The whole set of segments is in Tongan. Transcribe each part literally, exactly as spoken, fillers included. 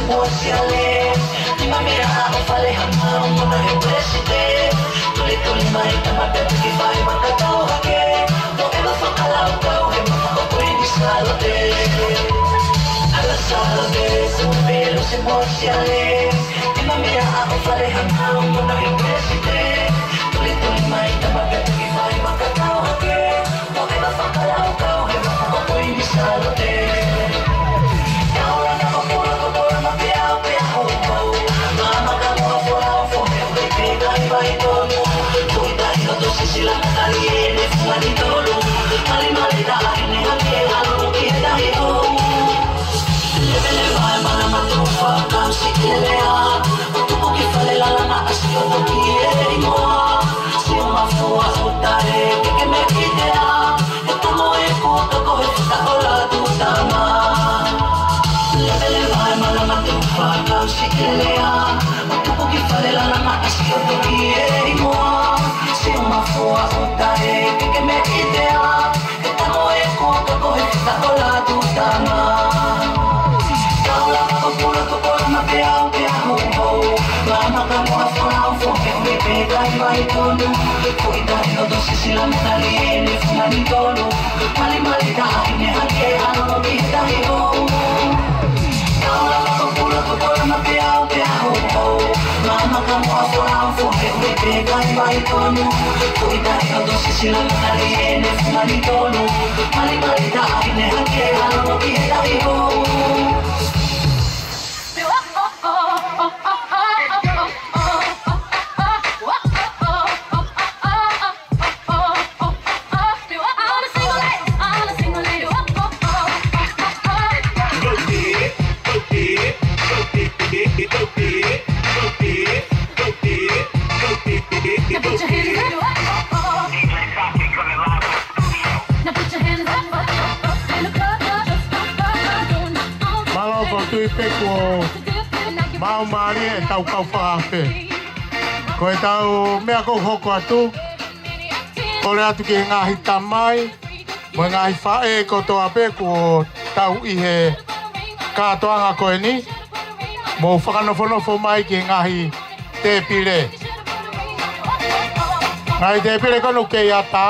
Mosiale, nima meʻa ʻo Fale Hanau mo na he uesite. Tulituli mai tama pea tuki fai makatau hake. Mo ʻema fakalaukau he mafa ʻo Kuini Sālote. Ala Sālote, Sālote, Lusi Mosiale. Nima meʻa ʻo Fale Hanau mo na he uesite. Tulituli mai tama pea tuki fai makatau hake. Mo ʻema fakalaukau he mafa ʻo Kuini Sālote. Kau lava ko Pula ko Pula ma Peau Peau Houhou. Mama ka mo a folau fo he ui pe kai vai tonu. Kui tahi no to sisila na tali e ne fua ni tonu. Mali mali ta ahi ne hake alo ki he tahi hou. Levele mai mana ma tu fa kau si ke lea. Tupu ki Fale Lala ma asi o toki e imoa. Sio mafua ʻuta e keke me kitea. He tamo e kua ka kohe fika ola tu tama. Levele mai mana ma tu fa kau si ke lea. Tupu ki Fale Lala ma asi o toki e imoa. Sio mafua ʻuta e keke me kitea. He tamo e kua ka kohe fika ola tu tama. Kau lava ko Pula ko Pula ma Peau Peau Houhou. Mama ka mo a folau fo he ui pe kai vai tonu. Kui tahi no to sisila na tali e ne fua ni tonu. Mali mali ta ahi ne hake alo ki he tahi hou. Kau lava ko Pula ko Pula ma Peau Peau Houhou. Mama ka mo a folau fo he ui pe kai vai tonu. Kui tahi no to sisila na tali e ne fua ni tonu. Mali mali ta ahi ne hake alo ki he tahi hou. Now put your hands up. Now put your hands up, up, up, up in the club, club, just don't stop, don't, don't. Mālō, ʻoku ou tui pē kuo maumālie ʻetau kau fakaafe. Ko ʻetau meʻa ʻoku hoko atu, kole atu ki he ngaahi tamai mo e ngaahi faʻē kotoa pē kuo tau ʻi he kātoanga ko eni, mou fakanofonofo mai ki he ngaahi tēpile. Ngaahi tēpile ko eni ʻoku kei ʻatā,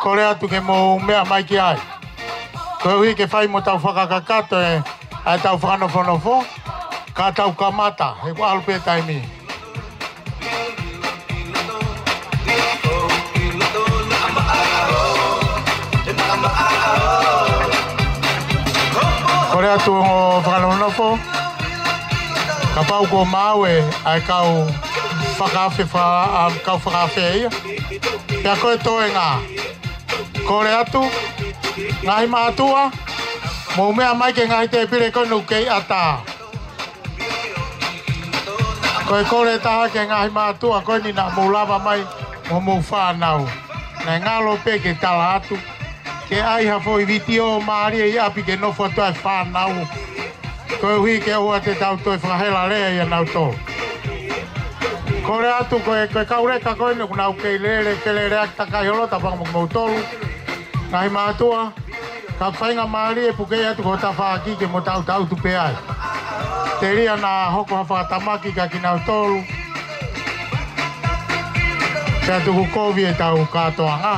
kole atu ke mou meʻa mai ki ai. Koeʻuhi ke fai mo tau fakakakato e, ʻa ʻetau fakanofonofo, ka tau kamata, he kuo ʻalu pē taimi. Kole atu ongo fakanofonofo, kapau kuo maau e, ʻa e kau fakaafe fa-, ʻa, kau fakaafe ia. Pea ko e toenga. Kole atu, ngaahi mātuʻa, mou meʻa mai ki he ngaahi tēpile ko eni ʻoku kei ʻatā. Ko e kole ʻe taha ki he ngaahi mātuʻa ko eni naʻa mou lava mai mo homou fānau. Naʻe ngalo pē ke tala atu, ke ʻai ha foʻi vitiō mālie ʻi ʻapi ke nofo atu ʻa e fānau. Koeʻuhi ke ʻoua te tau toe fakahela lea ʻia nautolu. Kole atu ko e, ko e kau leka ko eni ʻoku nau kei lele, feleleaki takai holo, tapu ange mo kimoutolu. Ngaahi mātuʻa, ka faingamālie puke atu ki ho tafaʻaki ke mo tautau atu pē ai. Telia naʻa hoko ha fakatamaki kia kinautolu. Pea tuku kovi ʻetau kātoanga.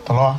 Toloa.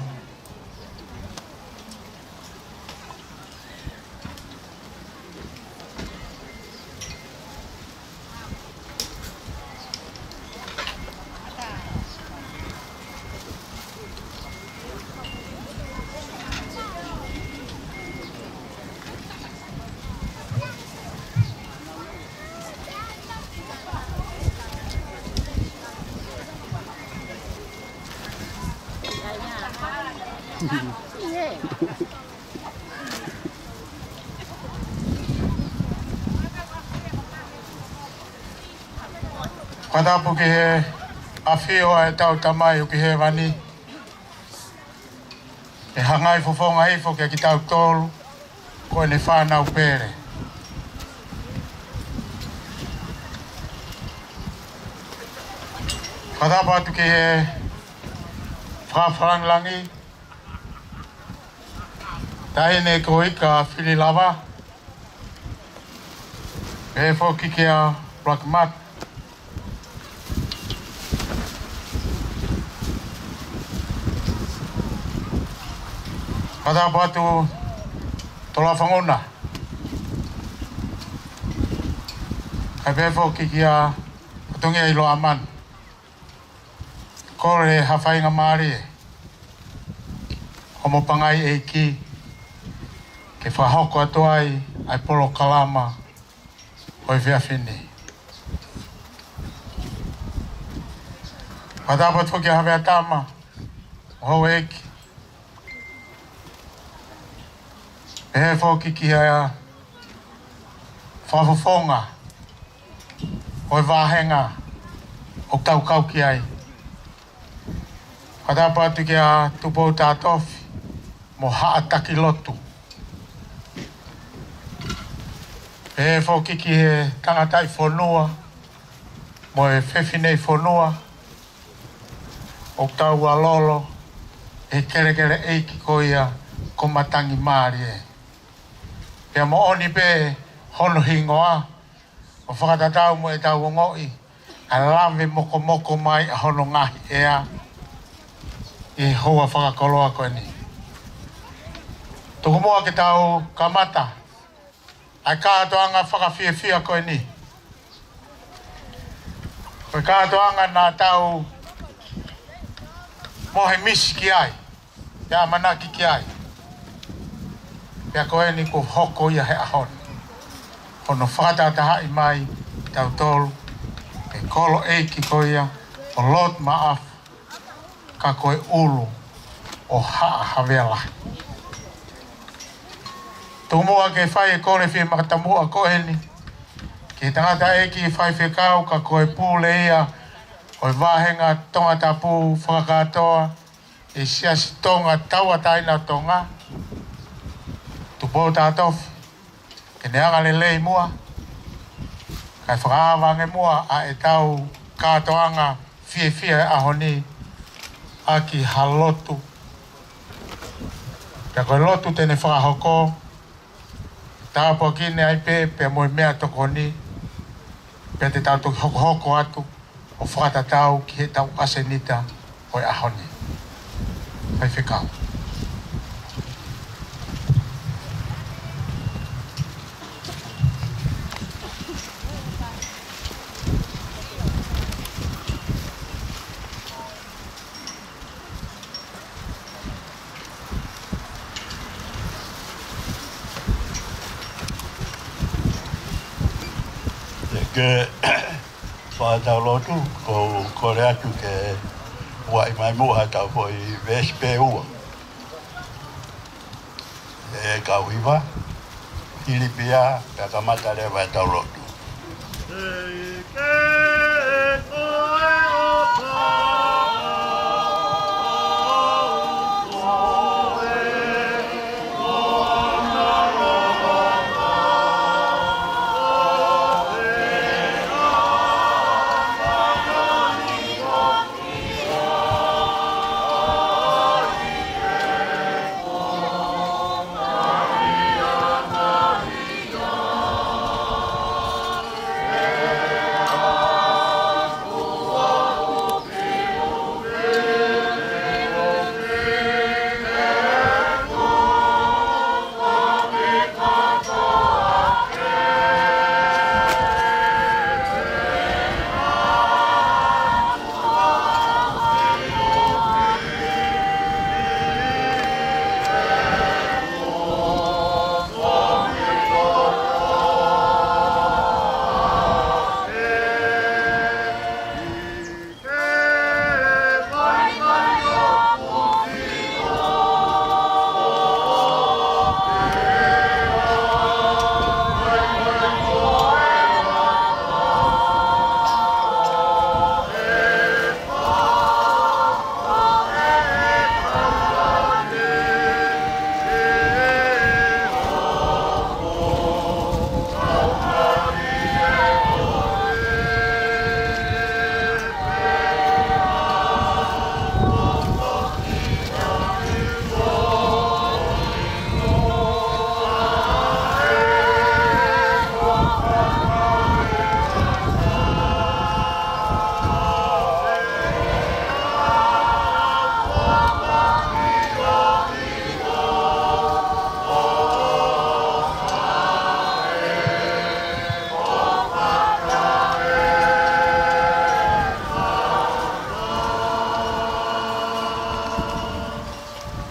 Fakatapu ki he ʻafio ʻa ʻetau Tamai ʻoku ʻi hēvani. ʻE hanga ʻo fofonga hifo kiate kitautolu ko ʻene fānau pele. Fakatapu atu ki he Fakafalangilangi, Taʻahine ko Ika Fililava, pehē foki kia Black Mat. Fakatapu atu Toloa Fanguna. Kae pehē foki kia Fatongia ʻi Loʻamanu. Kole ha faingamālie ʻo mo pangai ʻeiki ke fakahoko atu ai ʻa e polokalama ʻo e efiafi ni. Fakatapu atu foki kia Havea Tama, houʻeiki. Pehē foki kia fakafofonga ʻo e vāhenga ʻoku tau kau ki ai. Fakatapu atu kia Tupou Tatofi mo haʻa taki lotu. Pehē foki ki he tangataʻi fonua mo e fefineʻi fonua ʻoku tau ʻalolo he kelekele ʻeiki ko ia ko Matangi Mālie. Pea moʻoni pē hono hingoa, ʻo fakatatau mo ʻetau ongoʻi ʻa e lave mokomoko mai ʻa hono ngaahi ʻea ʻi he houa fakakoloa ko eni. Tuku muʻa ke tau kamata ʻa e kātoanga fakafiefia ko eni. Ko e kātoanga naʻa tau mohe misi ki ai, pea ʻamanaki ki ai. Pea ko eni kuo hoko ia he ʻaho ni. Hono fakatahatahaʻi mai kitautolu ʻe he kolo ʻeiki ko ia ʻo Lord Maʻafu, ka ko e ʻulu ʻo Haʻa Havea Lahi. Tuku muʻa ke fai e kole fie makatamuʻa ko eni ki he tangataʻeiki faifekau ka ko e pule ia ʻo e vāhenga Tongatapu fakakātoa ʻi he Siasi Tonga Tauʻatāina ʻo Tonga, Tupou Tatofi, ke ne anga lelei muʻa, kae fakaava ange muʻa ʻa ʻetau kātoanga fiefia he ʻaho ni ʻaki ha lotu. Pea ko e lotu te ne fakahoko, tāpuakiʻi ai pē pea mo e meʻatokoni, pea te tau toki hokohoko atu ʻo fakatatau ki heʻetau ʻasenita ʻo e ʻaho ni. Faifekau. Ke fai ʻetau lotu, ʻoku ou kole atu ke ʻoatu mai muʻa haʻatau foʻi veesi pē ʻe ua. ʻE kau hiva, hili pē ia, pea kamata leva ʻetau lotu.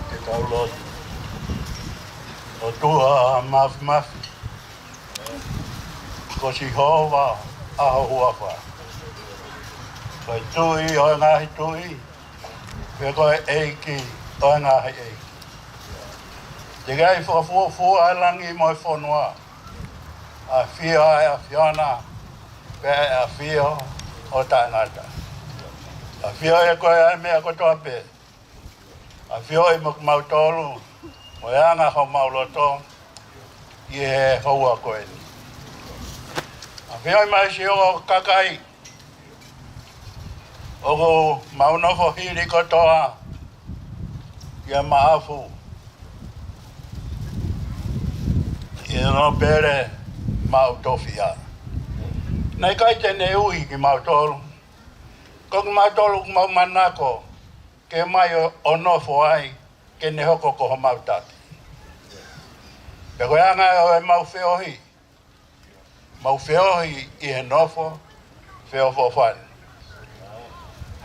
Ke tau lotu. ʻOtua Māfimafi, ko Sihova ʻa ho huafa. Ko e Tuʻi ʻo e ngaahi tuʻi, pea ko e ʻEiki ʻo e ngaahi ʻeiki. Teʻeki ai fakafuofua ʻa e langi mo e fonua. ʻAfio ʻa e ʻAfiona, pea ʻafio ʻo taʻengata. ʻAfio ʻe koe ʻa e meʻa kotoa pē. ʻAfioʻi mo kimautolu, mo e anga homau loto, ʻi he houa ko eni. ʻAfioʻi mai siʻi ongo kakai, ʻoku mau nofo hili kotoa, ʻia Maʻafu, ʻi hono pele maʻu tofiʻa. Naʻe ʻikai te ne ui kimautolu, ko kimautolu ʻoku mau manako, ke mai ʻo, ʻo nofo ai, ke ne hoko ko homau taki. Pea ko e anga ʻo ʻemau feohi, mau feohi ʻi he nofo feʻofoʻofani.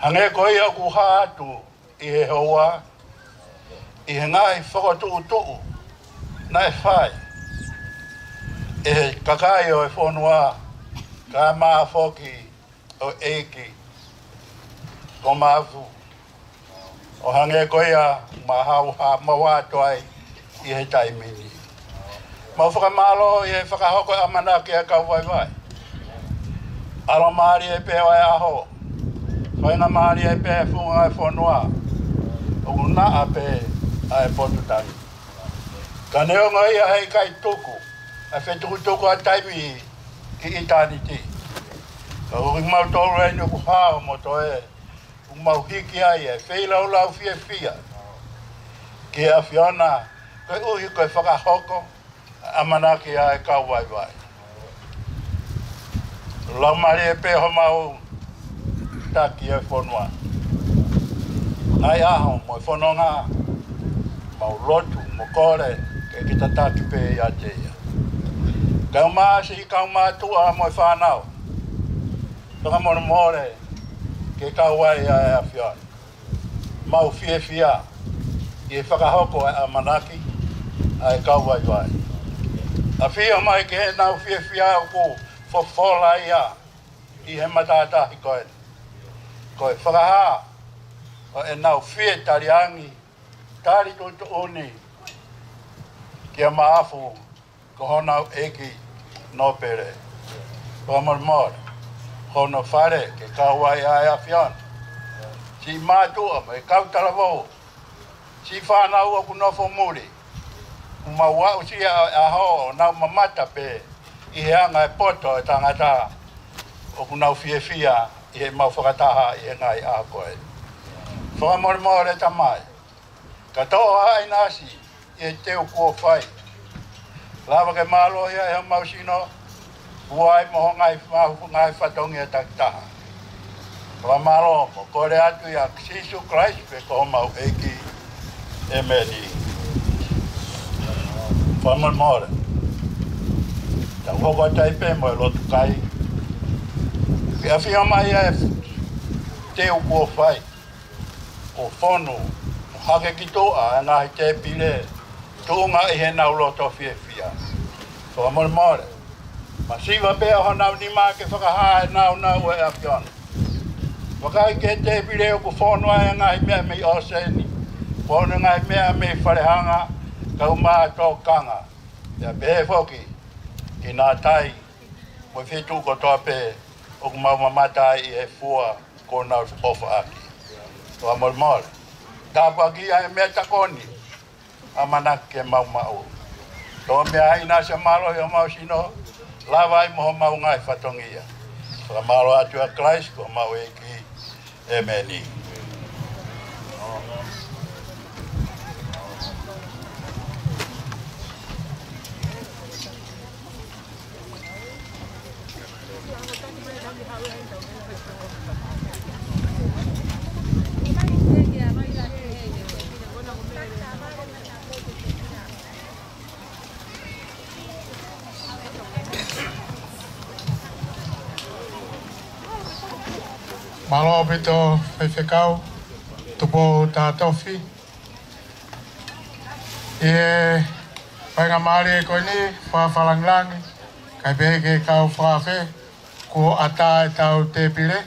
Hangē ko ia ʻoku hā atu ʻi he houa, ʻi he ngaahi fokotuʻutuʻu naʻe fai ʻe he kakai ʻo e fonua, kae ʻumaʻā foki ʻa e ʻEiki ko Maʻafu. ʻO hangē ko ia ʻoku mau haʻu ʻo maʻu atu ai ʻi he taimi ni. Mau fakamālō ʻi he fakahoko ʻamanaki ʻa e kau vaivai. ʻAlomālie pē ʻo e ʻaho, faingamālie pē ʻa e funga ʻo e fonua, ʻoku naʻa pē ʻa e potu taimi. Ka neongo ia, heʻikai tuku ʻa e fetukutuku ʻa e taimi ki ʻitāniti. Ka ko kimautolu eni ʻoku hao mo toe, ʻoku mau hiki ai e feilaulau fiefia ki he ʻAfiona, koeʻuhi ko e fakahoko ʻamanaki ʻa e kau vaivai. Laumālie pē homau taki ʻo e fonua. Ngaahi ʻaho mo e fononga, mau lotu mo kole ke ke tataki pē ʻiate ia. Kae ʻumaʻā siʻi kaumātuʻa mo e fānau, fakamolemole ke kau ai ʻa e ʻAfiona. Mau fiefia ʻi he fakahoko ʻa e ʻamanaki ʻa e kau vaivai. ʻAfio mai ki heʻenau fiefia ʻoku fofola ia ʻi he matātahi ko eni. Ko e fakahā ʻo ʻenau fie taliangi, tali tuʻutuʻuni kia Maʻafu, ko honau ʻeiki nōpele. Fakamolemole, hono fale ke kau ai ʻa e ʻAfiona. Siʻi mātuʻa mo e kau talavou, siʻi fānau ʻoku nofo muli, ʻoku mau aʻusia ʻa e ʻaho ʻo nau mamata pē ʻi he anga e poto ʻo e tangata, ʻoku nau fiefia ʻi heʻemau fakataha ʻi he ngaahi ʻaho ko ē. Fakamolemole Tamai, ka toʻo ʻa e ʻinasi ʻi he teu kuo fai. Lava ke mālohi ai homau sino, ʻuai mo ho ngaahi fa-, ngaahi fatongia takitaha. Fakamālō mo kole atu ʻia Sīsū Kalaisi pē ko homau ʻEiki. ʻEmeni. Fakamolemole, tau hoko atu ai pē mo e lotu kai. Ke ʻafio mai ʻa e teu kuo fai, kuo fonu mo hake ki tuʻa ʻa e ngaahi tēpile, tuʻunga ʻi heʻenau loto fiefia. Fakamolemole, masiva pē ʻa honau nima ke fakahā ʻa e nāunau ʻo e ʻAfiona. Vakai ki he tēpile ʻoku fonu ai ʻa e ngaahi meʻa mei ʻōseni, fonu ngaahi meʻa mei falehanga, kae ʻumaʻā tōkanga. Pea pehē foki ki Natai mo e feituʻu kotoa pē ʻoku mau mamata ai ʻi he fua kuo nau ʻofa ʻaki. Fakamolemole, tāpuakiʻi ʻa e meʻatokoni ʻamanaki ke mau maʻu. Toʻo mei ai ʻa e ʻinasi ʻo e mālohi ʻo homau sino, lava ai mo homau ngaahi fatongia. Fakamālō atu ʻia Kalaisi ko homau ʻEiki. ʻEmeni. Mālō ʻaupito Faifekau Tupou Tatofi. ʻI he faingamālie ko eni, fakafakalāngilangi, kae pehē ki he kau fakaafe, kuo ʻatā ʻetau tēpile.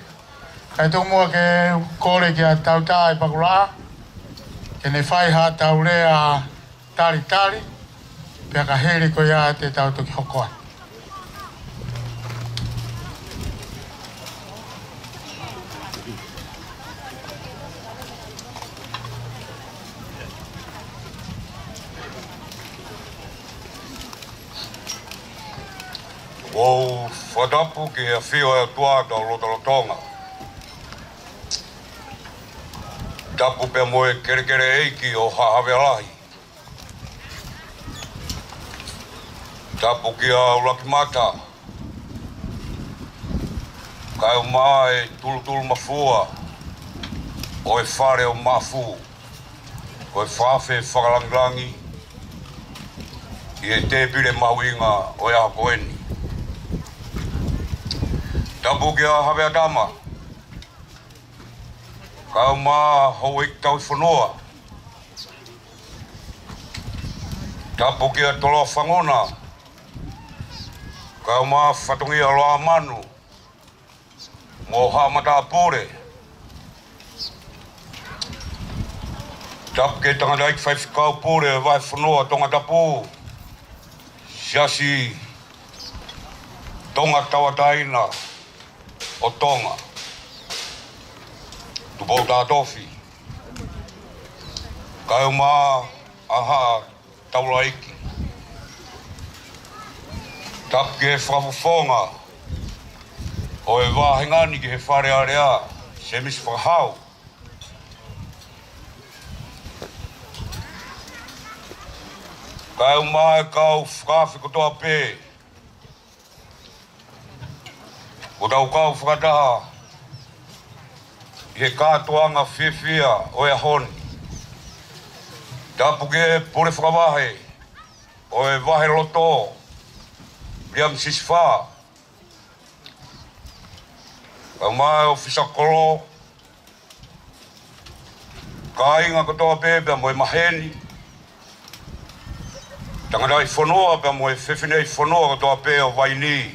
Kae tomuʻa ke kole kia Tautai Pakulaʻa ke ne fai haʻatau lea talitali, pea ka hili ko ia te tau toki hoko atu. ʻOku ou fakatapu ki he ʻafio ʻa e ʻOtua ʻi hotau lotolotonga. Tapu pea mo e kelekele ʻeiki ʻo Haʻa Havea Lahi. Tapu kia ʻUluakimata, kae ʻumaʻā e tulutulu mafua ʻo e fale ʻo Maʻafu, ko e fakaafe fakalāngilangi ʻi he tēpile mahuʻinga ʻo e ʻaho ko eni. Tapu kia Havea Tama, kae ʻumaʻā houʻeiki tauhi fonua. Tapu kia Toloa Fanguna, kae ʻumaʻā fatongia Loa Manu mo Haʻa Matāpule. Tapu ki he tangataʻeiki faifekau pule ʻo e Vahefonua Tongatapu, Siasi Tonga Tauʻatāina ʻo Tonga, Tupou Tatofi, kae ʻumaʻā ʻa Haʻa Taulaʻeiki. Tapu ki he fakafofonga ʻo e vāhenga ni ki he Fale Alea, Semisi Fakahau, kae ʻumaʻā e kau fakaafe kotoa pē kuo tau kau fakataha ʻi he kātoanga fiefia ʻo e ʻaho ni. Tapu ki he pule fakavahe ʻo e Vaheloto, Viliami Sisifā, kae ʻumaʻā e ʻōfisa kolo, kāinga kotoa pē pea mo e maheni, tangataʻi fonua pea mo e fefineʻi fonua kotoa pē ʻo Vainī.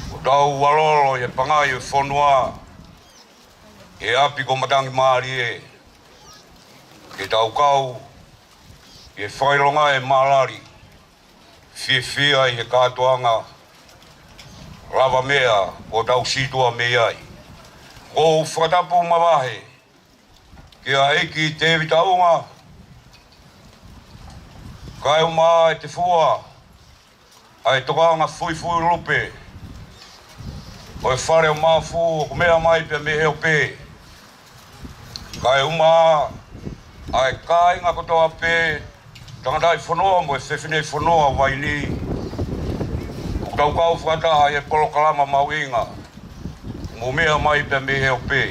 Kuo tau ʻalolo ʻi he pangai ʻo e fonua, ʻi he ʻapi ko Matangimālie, ke tau kau ʻi he fakaʻilonga e mālali fiefia ʻi he kātoanga lavameʻa kuo tau sītuʻa mei ai. ʻOku ou fakatapu mavahe kia ʻEiki Tēvita ʻUnga, kae ʻumaʻā e Tefua, ʻa e tokanga fuifui lupe ʻo e Fale ʻo Maʻafu ʻoku meʻa mai pea mei he ope, kae ʻumaʻā ʻa e kāinga kotoa pē, tangataʻi fonua mo e fefineʻi fonua ʻo Vainī, ʻoku tau kau fakataha ʻi he polokalama mahuʻinga, mou meʻa mai pea mei he ope.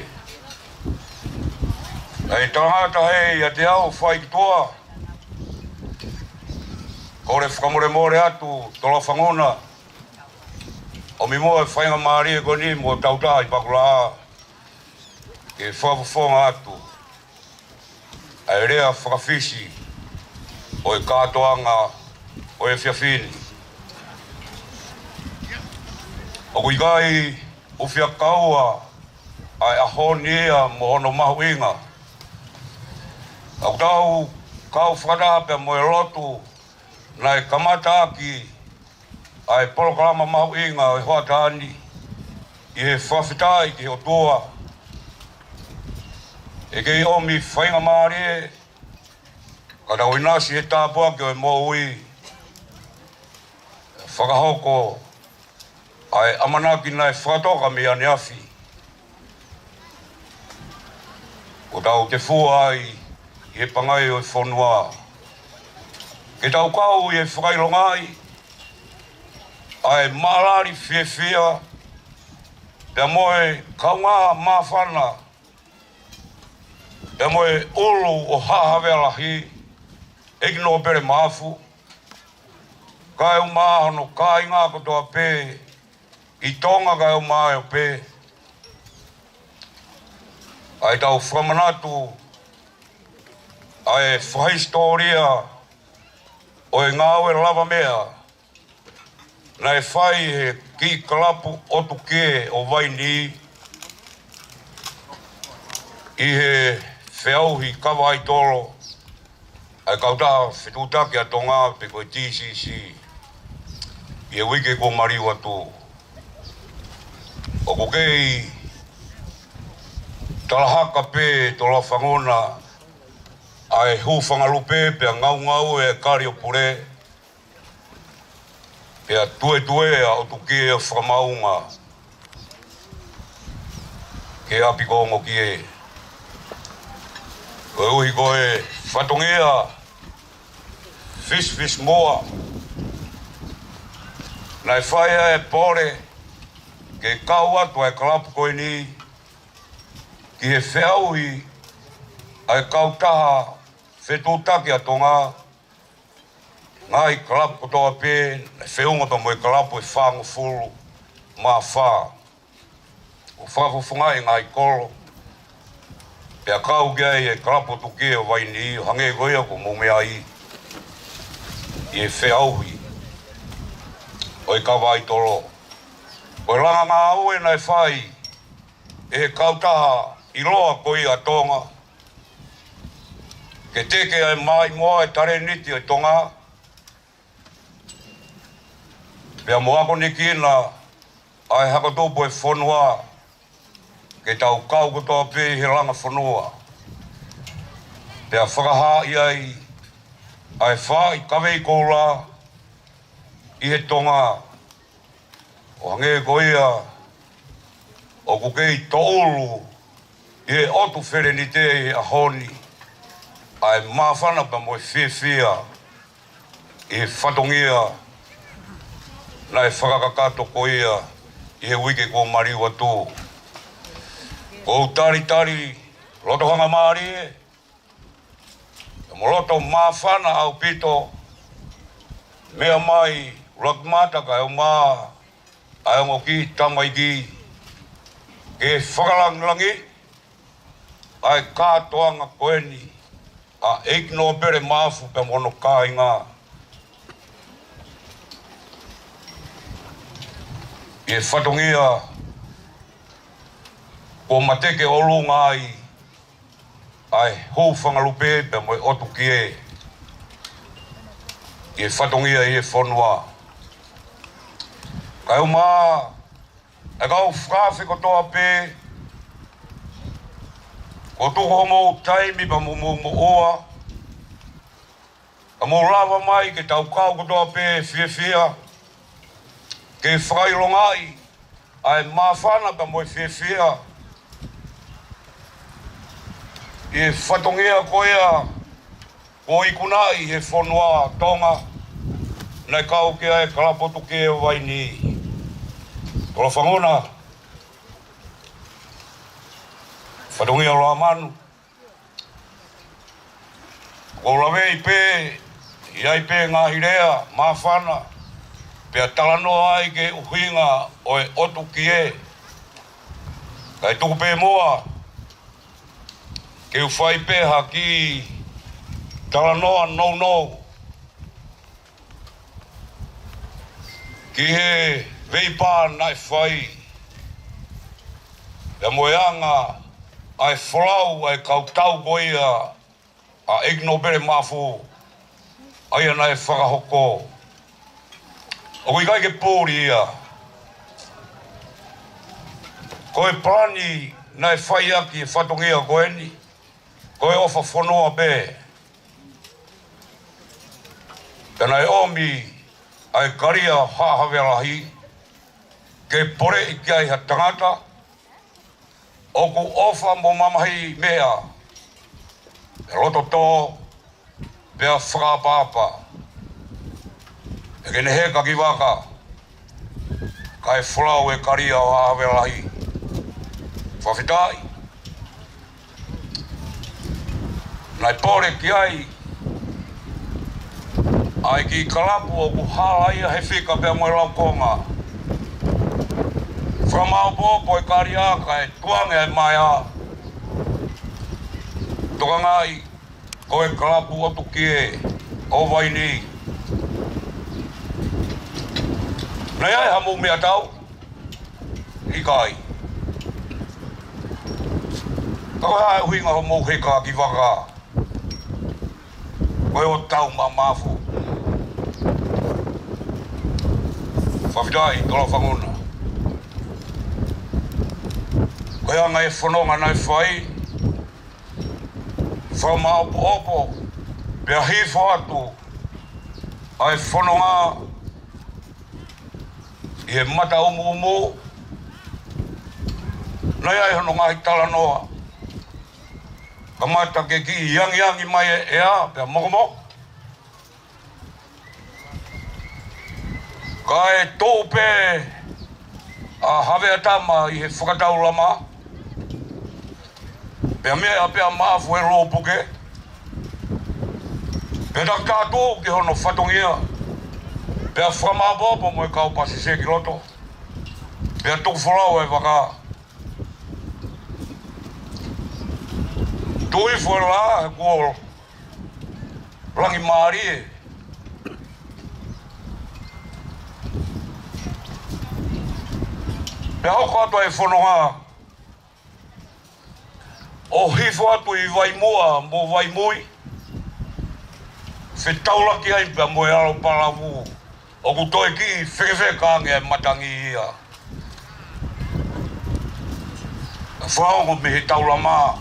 ʻA e tangata hei ʻiate au fai ki tuʻa, kole fakamolemole atu Toloa Fanguna, ʻomi muʻa e faingamālie ko eni mo Tautaha ʻi Pakulaʻā, ke fakafofonga atu ʻa e lea fakafisi ʻo e kātoanga ʻo e efiafi ni. ʻOku ʻikai ʻufiakaua ʻa e ʻaho ni ia mo hono mahuʻinga. ʻOku tau kau fakataha pea mo e lotu naʻe kamata ʻaki ʻa e polokalama mahuʻinga ʻo e hoʻatā ni, ʻi he fakafetaʻi ki he ʻOtua. ʻE kei ʻomi faingamālie ka tau ʻinasi he tāpuaki ʻo e moʻui, fakahoko ʻa e ʻamanaki naʻe fakatoka mei ʻaneafi, kuo tau tefua ai ʻi he pangai ʻo e fonua, ke tau kau ʻi he fakaʻilongaʻi ʻa e mālali fiefia pea mo e kaungā māfana pea mo e ʻulu ʻo Haʻa Havea Lahi, ʻEiki Nōpele Maʻafu, kae ʻumaʻā hono kāinga kotoa pē ʻi Tonga kae ʻumaʻā e ope. ʻA e tau fakamanatu ʻa e fakahisitōlia ʻo e ngāue lavameʻa naʻe fai ʻe he kiʻi kalapu ʻotu kē ʻo Vainī ʻi he feʻauhi kava ʻaitolo ʻa e Kautaha Fetuʻutaki ʻa Tonga pe ko e T C C ʻi he uike kuo maliu atu. ʻOku kei talahaka pē Toloa Fanguna ʻa e hūfanga lupe pea ngaungaue e kali ʻo pule, pea tuetuea ʻo tuki e fakamaunga ke ʻapi ko ongo ki ē. Koeʻuhi ko e fatongia fisifisi muʻa naʻe fai ai e pole ke kau atu ʻa e kalapu ko eni ki he feʻauhi ʻa e Kautaha Fetuʻutaki ʻa Tonga, ngaahi kalapu kotoa pē, naʻe feʻunga pea mo e kalapu ʻe fāngofulu mā fā. ʻO fakafofongaʻi e ngaahi kolo, pea kau ki ai e kalapu ʻotu kē ʻo Vainī, ʻo hangē ko ia kuo mou meʻa ai ʻi he feʻauhi ʻo e kava ʻaitolo. Ko e langa ngāue naʻe fai ʻe he kautaha ʻiloa ko ia ʻa Tonga, ke teke ʻa e maʻimoa ʻa e talēniti ʻo Tonga, pea mo akonekina ʻa e hako tupu ʻo e fonua, ke tau kau kotoa pē ʻi he langa fonua, pea fakahaaʻi ai ʻa e faaʻi kavei koula ʻi he Tonga. ʻO hangē ko ia ʻoku kei toʻulu ʻi he ʻotu Felenite ʻi he ʻaho ni ʻa e māfana pea mo e fiefia ʻi he fatongia naʻe fakakakato ko ia ʻi he uike kuo maliu atu. ʻOku ou talitali loto hangamālie mo loto māfana ʻaupito, meʻa mai ʻUluaki Mata kae ʻumaʻā ʻa e ongo kiʻi tamaiki, ke fakalangilangiʻi ʻa e kātoanga ko eni ʻa ʻEiki Nōpele Maʻafu pea mo hono kāinga, ʻi he fatongia kuo mateke ʻolunga ai ʻa e hūfanga lupe pea mo e ʻotu kie ʻi he fatongia ʻi he fonua. Kae ʻumaʻā ʻa e kau fakaafe kotoa pē, kuo tuku homou taimi pea mo hoʻomou moʻua, ka mou lava mai ke tau kau kotoa pē fiefia, ke fakaʻilongaʻi ʻa e māfana pea mo e fiefia ʻi he fatongia ko ia kuo ikunaʻi he fonua Tonga, naʻe kau ki ai e Kalapu ʻOtu Kie ʻo Vainī. Tolofanguna, fatongia Loʻamanu, ʻoku ou laveʻi pē, ʻi ai pē ngaahi lea māfana pea talanoa ai ki he ʻuhinga ʻo e ʻotu kie. Kae tuku pē muʻa ke u fai pē ha kiʻi talanoa nounou ki he veipā naʻe fai, pea mo e anga ʻa e folau ʻa e kau tau ko ia ʻa ʻEiki Nōpele Maʻafu, ʻa ia naʻe fakahoko. ʻOku ʻikai ke puli ia. Ko e palani naʻe fai ʻaki e fatongia ko eni, ko e ʻofa fonua pē. Pea naʻe ʻomi ʻa e kalia ʻo Haʻa Havea Lahi ke poleʻi ki ai ha tangata ʻoku ʻofa mo mamahi meʻa, ʻi he loto tō, pea fakaʻapaʻapa. ʻE ke ne heka ki vaka, kae folau e kalia ʻo Haʻa Havea Lahi. Fakafetaʻi. Naʻe pole ki ai ʻa e kiʻi kalapu ʻoku hala ia he fika pea mo e laukonga. Fakamāopoopo e kalia kae tuʻange ʻa e maea. Tokangaʻi ko e Kalapu ʻOtu Kie ʻo Vainī. Naʻe ʻi ai hamou meʻatau? ʻIkai. Ka ko e hā e ʻuhinga hoʻomou heka ki vaka? Ko e ʻotu tau maʻa Maʻafu. Fakafetaʻi, Tolofanguna. Ko e anga e fononga naʻe fai, fakamāopoopo, pea hifo atu ʻa e fononga ʻi he mata ʻumuʻumu. Naʻe ʻi ai hono ngaahi talanoa, kamata ke kiʻi angiangi mai e ʻea pea mokomoko, kae tuʻu pē ʻa Haveatama ʻi he fakataulama, pea meʻa pē ʻa Maʻafu he lūpuke, pea takitaha tuʻu ki hono fatongia, pea fakamāopoopo mo e kau pasese ki loto, pea tuku folau e vaka. Tuʻu hifo e lā he kuo langi mālie. Pea hoko atu ʻa e fononga ʻo hifo atu ʻi Vaimuʻa mo Vaimui, fetaulaki ai pea mo e ʻAlo Palavu, ʻoku toe kiʻi fekefeka ange ʻa e matangi ia. Fakaongo mei he taulama,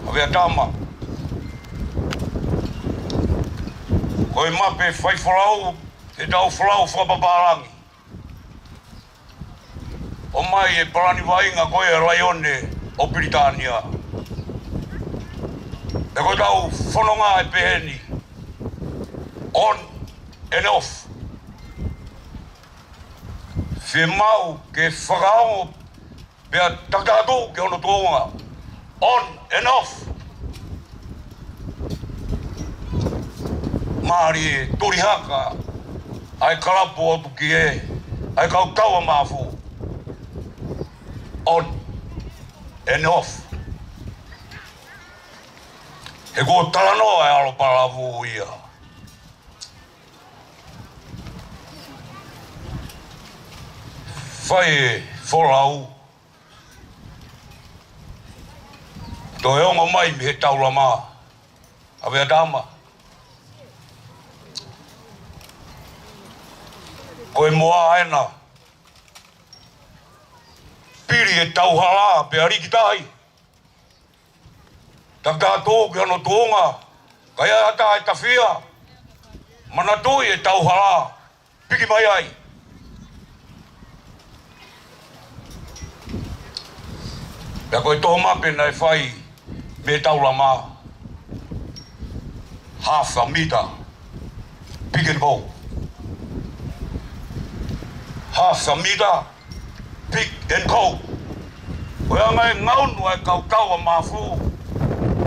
Havea Tama. Ko e mape faifolau, he tau folau fakapapālangi. ʻOmai e palani vaʻinga ko ia ʻa e Laione ʻo Pilitānia. He ko ʻetau fononga ʻe pehē ni. On and off. Fiemaʻu ke fakaongo pea takitaha ki hono tuʻunga. On and off. Mālie tuli haka ʻa e kalapu ʻo tuki ē ʻa e kau taua mafu. On and off. He kuo talanoa e ʻAlo Palavu ia. Fai e folau. Toe ongo mai mei he taulama, Havea Tama. Ko e moa ena. Pili e tauhala pea likitahi. Takitaha ki hono tuʻunga, ka ʻi ai ha taha ʻe tafia, manatuʻi e tauhala, piki mai ai. Pea ko e toho mape naʻe fai mei he taulama, half a meter, pick and go. Half a meter, pick and go. Ko e anga e ngaunu ʻa e kau taua mafu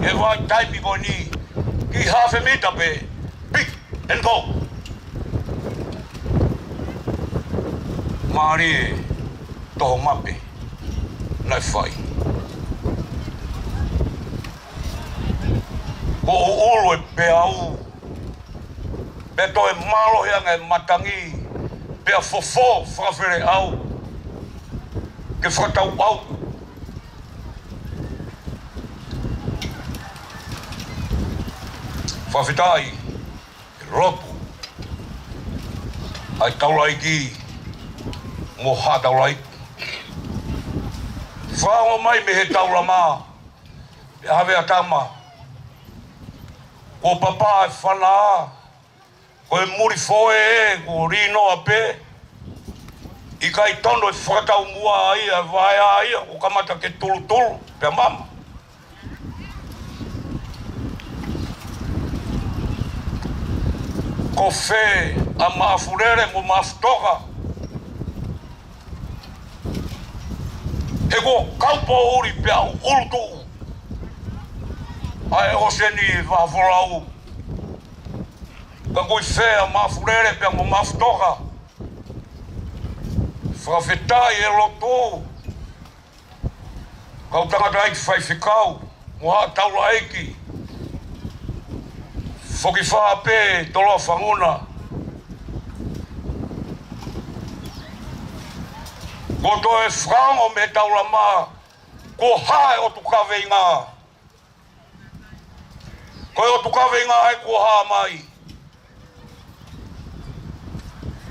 he vahaʻa taimi ko eni, kiʻi half a meter pē, pick and go. Mālie e toho mape naʻe fai. Kuo ʻuʻulu e peau, pea toe mālohi ange e matangi, pea fofō fakafeleʻau ke fakatau ʻau. Fakafetaʻi, lotu ʻa e taulaʻeiki mo haʻa taulaʻeiki. Fakaongo mai mei he taulama, ʻe Havea Tama, kuo papa e fana, ko e muli foʻe ē, kuo linoa pē. ʻIkai tonu e fakataumuʻa ia, vaea ia, kuo kamata ke tulutulu pea mama. Ko fē ʻa Maʻafulele mo Maʻafutoka? He kuo kaupoʻuli pea ʻuʻulu tuʻu ʻa e ʻōseni vahafolau. Ka ko fē ʻa Maʻafulele pea mo Maʻafutoka? Fakafetaʻi e lotu, kau tangataʻeiki faifekau mo haʻa taulaʻeiki, foki fā pē Toloa Fanguna. Kuo toe fakaongo mei he taulama, kuo hā e ʻotu kaveinga. Ko e ʻotu kaveinga ē kuo hā mai.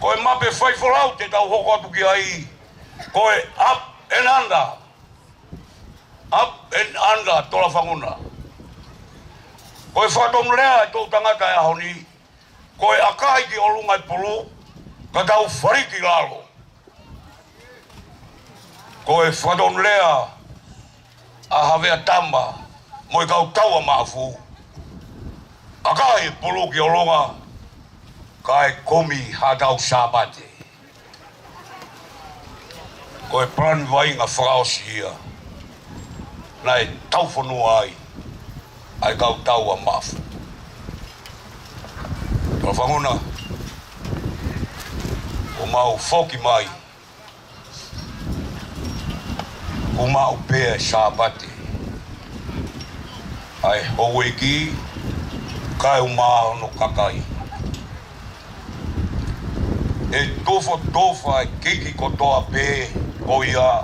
Ko e mape faifolau te tau hoko atu ki ai, ko e up and under. Up and under Toloa Fanguna. Ko e fakatonulea e toʻutangata he ʻaho ni, ko e ʻakahi ki ʻolunga e pulu, ka tau fali ki lalo. Ko e fakatonulea ʻa Havea Tama mo e kau taua mafu. ʻAkahi e pulu ki ʻolunga, kae kumi haʻatau Sāpate. Ko e palani vaʻinga fakaʻosi ia naʻe taufonua ai ʻa e kau taua mafu. Toloa Fanguna, ʻo mau foki mai, ʻo maʻu pē e Sāpate ʻa e houʻeiki kae ʻumaʻā hono kakai. ʻE tufotufa e kiki kotoa pē ko ia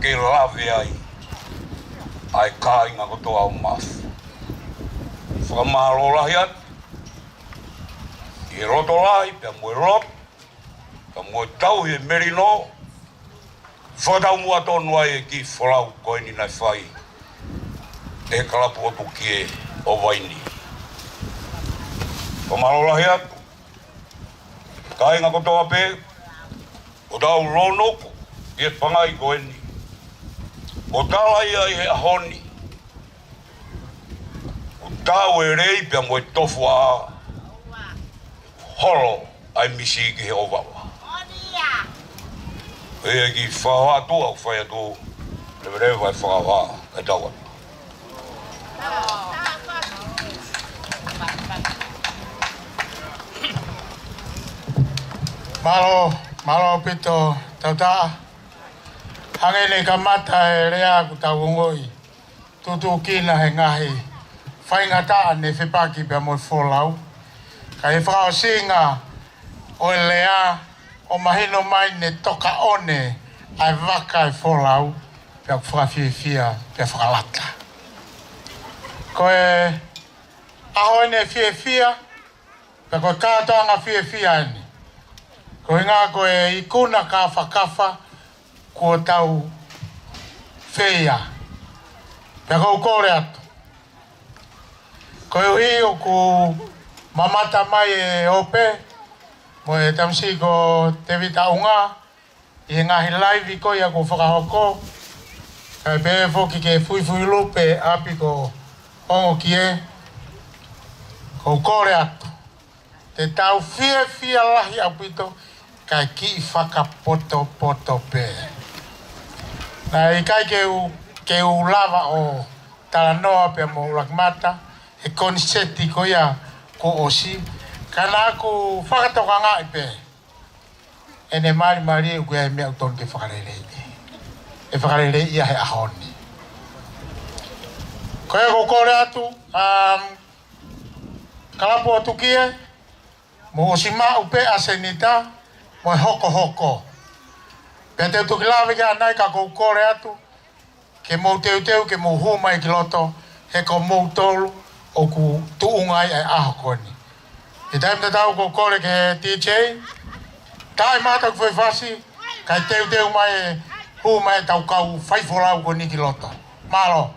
ke lave ai ʻa e kāinga kotoa ʻo mafu. Fakamālō lahi atu ʻi he loto lahi, pea mo e loto, pea mo e tauhi e melino, fakataumuʻa tonu ai e kiʻi folau ko eni naʻe fai ʻe he kalapu ʻo Tukie ʻo Vaini. Fakamālō lahi atu, kāinga kotoa pē, ʻoku tau lōnuku ʻi he pangai ko eni. ʻO tala ia ʻi he ʻaho ni, ʻoku tau e lei pea mo e tofu ʻa holo ai misi ki he ʻovava. ʻE ki fakahoa atu, ʻoku fai atu, leveleva e fakahoa, kae tau atu. Mālō, mālō ʻaupito, Tautaha. Hangē ne kamata e lea ʻoku tau ongoʻi, tutuki na he ngaahi faingataʻa ne fepaki pea mo e folau. Ka ʻi he fakaʻosinga ʻo e lea, ʻoku mahino mai ne toka ʻo ne ʻai vaka e folau, pea ʻoku fakafiefia, pea fakalata. Ko e ʻaho eni fiefia, pea ko e kātoanga fiefia eni. Ko e ʻuhinga ko e ikuna kāfakafa kuo tau feia. Pea ʻoku ou kole atu, koeʻuhi ʻoku mamata mai e ope, mo e tamasiʻi ko Tevita ʻUnga, ʻi he ngaahi laivi ko ia kuo fakahoko, kae pehē foki ki he fuifui lupe ʻapi ko Ongokie, ʻoku ou kole atu, te tau fiefia lahi ʻaupito, kae kiʻi fakapotopoto pē. Naʻe ʻikai ke u, ke u lava ʻo talanoa pea mo ʻUluakimata he koniseti ko ia kuo ʻosi, ka naʻa ku fakatokangaʻi pē ʻene malimali ʻoku ʻi ai e meʻa ʻoku totonu ke fakaleleiʻi. ʻE fakaleleiʻi ia he ʻaho ni. Ko ia ʻoku ou kole atu, um, kalapu ʻo Tukie, mou ʻosi maʻu pē ʻa Senita, mo e hokohoko. Pea te u toki lave ki ai ʻanai ka ʻoku ou kole atu, ke mou teuteu, ke mou hū mai ki loto, he ko moutolu ʻoku tuʻunga ai e ʻaho ko eni. ʻI he taimi tatau ʻoku ou kole ki he D J, taʻi mai ʻetau foʻi fasi, kae teuteu mai, hū mai ʻetau kau faifolau ko eni ki loto. Mālō.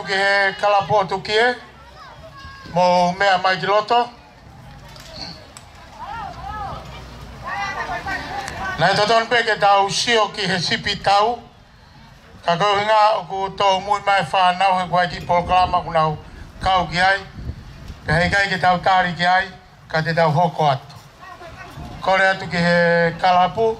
Ki he kalapu ʻo Tukie, mou meʻa mai ki loto. Naʻe totonu pē ke tau sio ki he sipi tau, ka ko e ʻuhinga ʻoku tōmui mai e fānau he ʻoku ʻi ai e kiʻi polokalama ʻoku nau kau ki ai, pea heʻikai ke tau tali ki ai, ka te tau hoko atu. Kole atu ki he kalapu.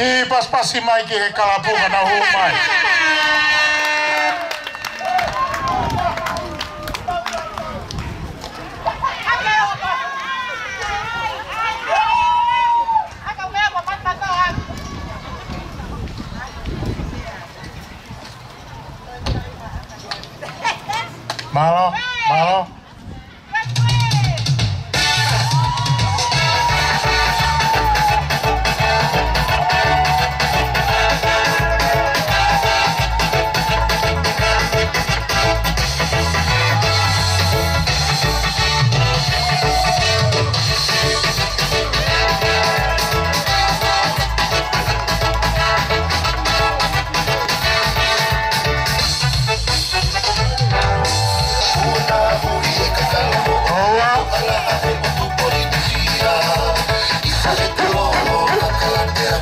Kiʻi pasipasi mai ki he kalapu ka nau hū mai. Mālō, mālō.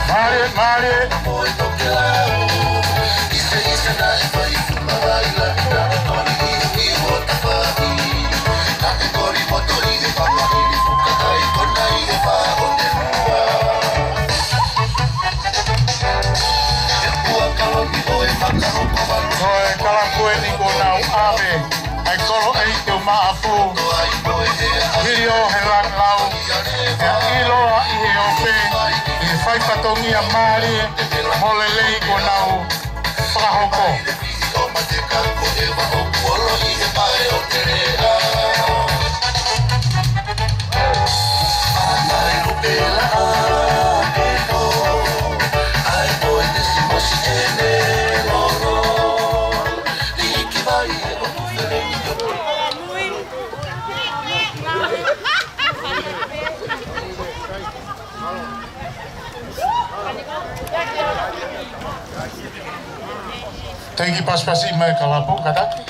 Mālie, mālie. Ko e kalapu eni kuo nau ʻave ʻa e kolo ʻeiki ʻo Maʻafu, Hilio Helangilau, ʻa ia ʻiloa ʻi he ope, ʻi he fai fatongia mālie mo lelei kuo nau fakahoko. Thank you, pasipasi mai kalapu, kātaki.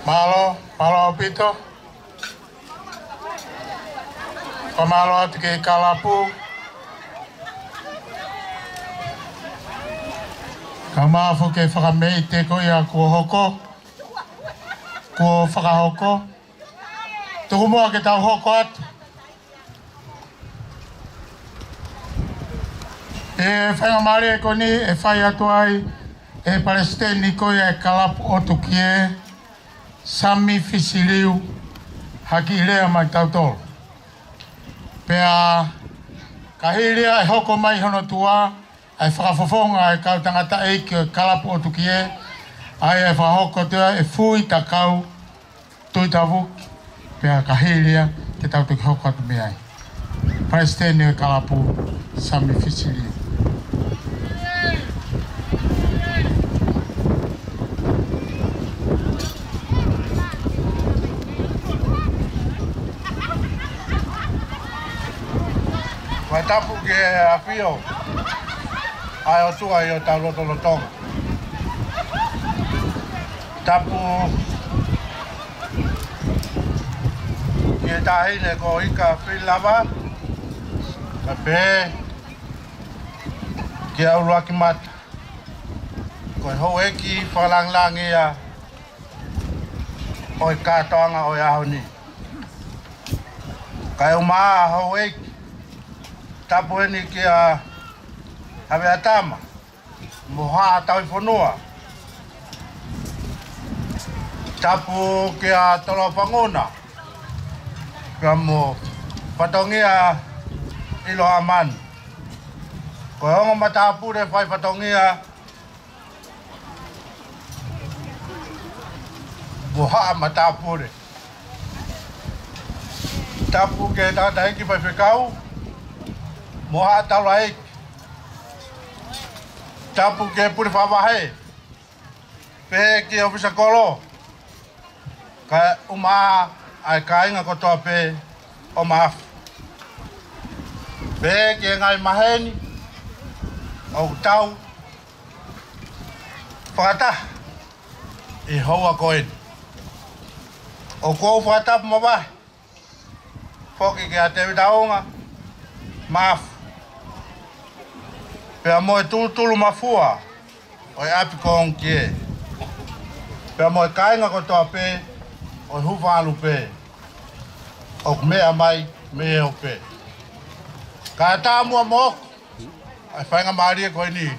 Mālō, mālō ʻaupito. Fakamālō atu ki he kalapu. Ka mafu ke fakameʻite ko ia kuo hoko, kuo fakahoko. Tuku muʻa ke tau hoko atu. ʻE faingamālie ko eni ʻe fai atu ai ʻe he palesiteni ko ia ʻo e kalapu ʻOtu Kie, Sami Fisiliu, ha kiʻi lea maʻa tautolu. Pea ka hili ia ʻe hoko mai hono tuʻa ʻa e fakafofonga ʻa e kau tangataʻeiki ʻo e kalapu ʻOtu Kie, ʻa ia ʻe fakahoko atu ʻe Fui Takau Tuʻitavuki, pea ka hili ia te tau toki hoko atu mei ai. Palesiteni ʻo e kalapu, Sami Fisiliu. Fakatapu ki he ʻafio ʻa e ʻOtua ʻi hotau lotolotonga. Tapu ki he Taʻahine ko Ika Filava, kae pehē ki he ʻUluaki Mata, ko e houʻeiki fakalāngilangi ia ʻo e kātoanga ʻo e ʻaho ni. Kae ʻumaʻā houʻeiki, tapu eni kia Havea Tama mo Haʻa Tauʻifonua. Tapu kia Toloa Fanguna, pea mo fatongia ʻIlo ʻa Manu. Ko e ongo matāpule fai fatongia mo Haʻa Matāpule. Tapu ki he tangataʻeiki faifekau mo Haʻa Taulaʻeiki. Tapu ki he pule fakavahe, pehē ki he ʻōfisa kolo, kae ʻumaʻā ʻa e kāinga kotoa pē ʻo Maʻafu. Pehē ki he ngaahi maheni ʻoku tau fakataha ʻi he houa ko eni. ʻOku ou fakatapu mavahe foki kia Tēvita ʻUnga, Maʻafu, pea mo e tulutulu mafua ʻo e ʻapi ko Ongokie, pea mo e kāinga kotoa pē ʻo e Hufaʻalupe ʻoku meʻa mai mei he ope. Kae ʻatā muʻa moʻoku ʻa e faingamālie ko eni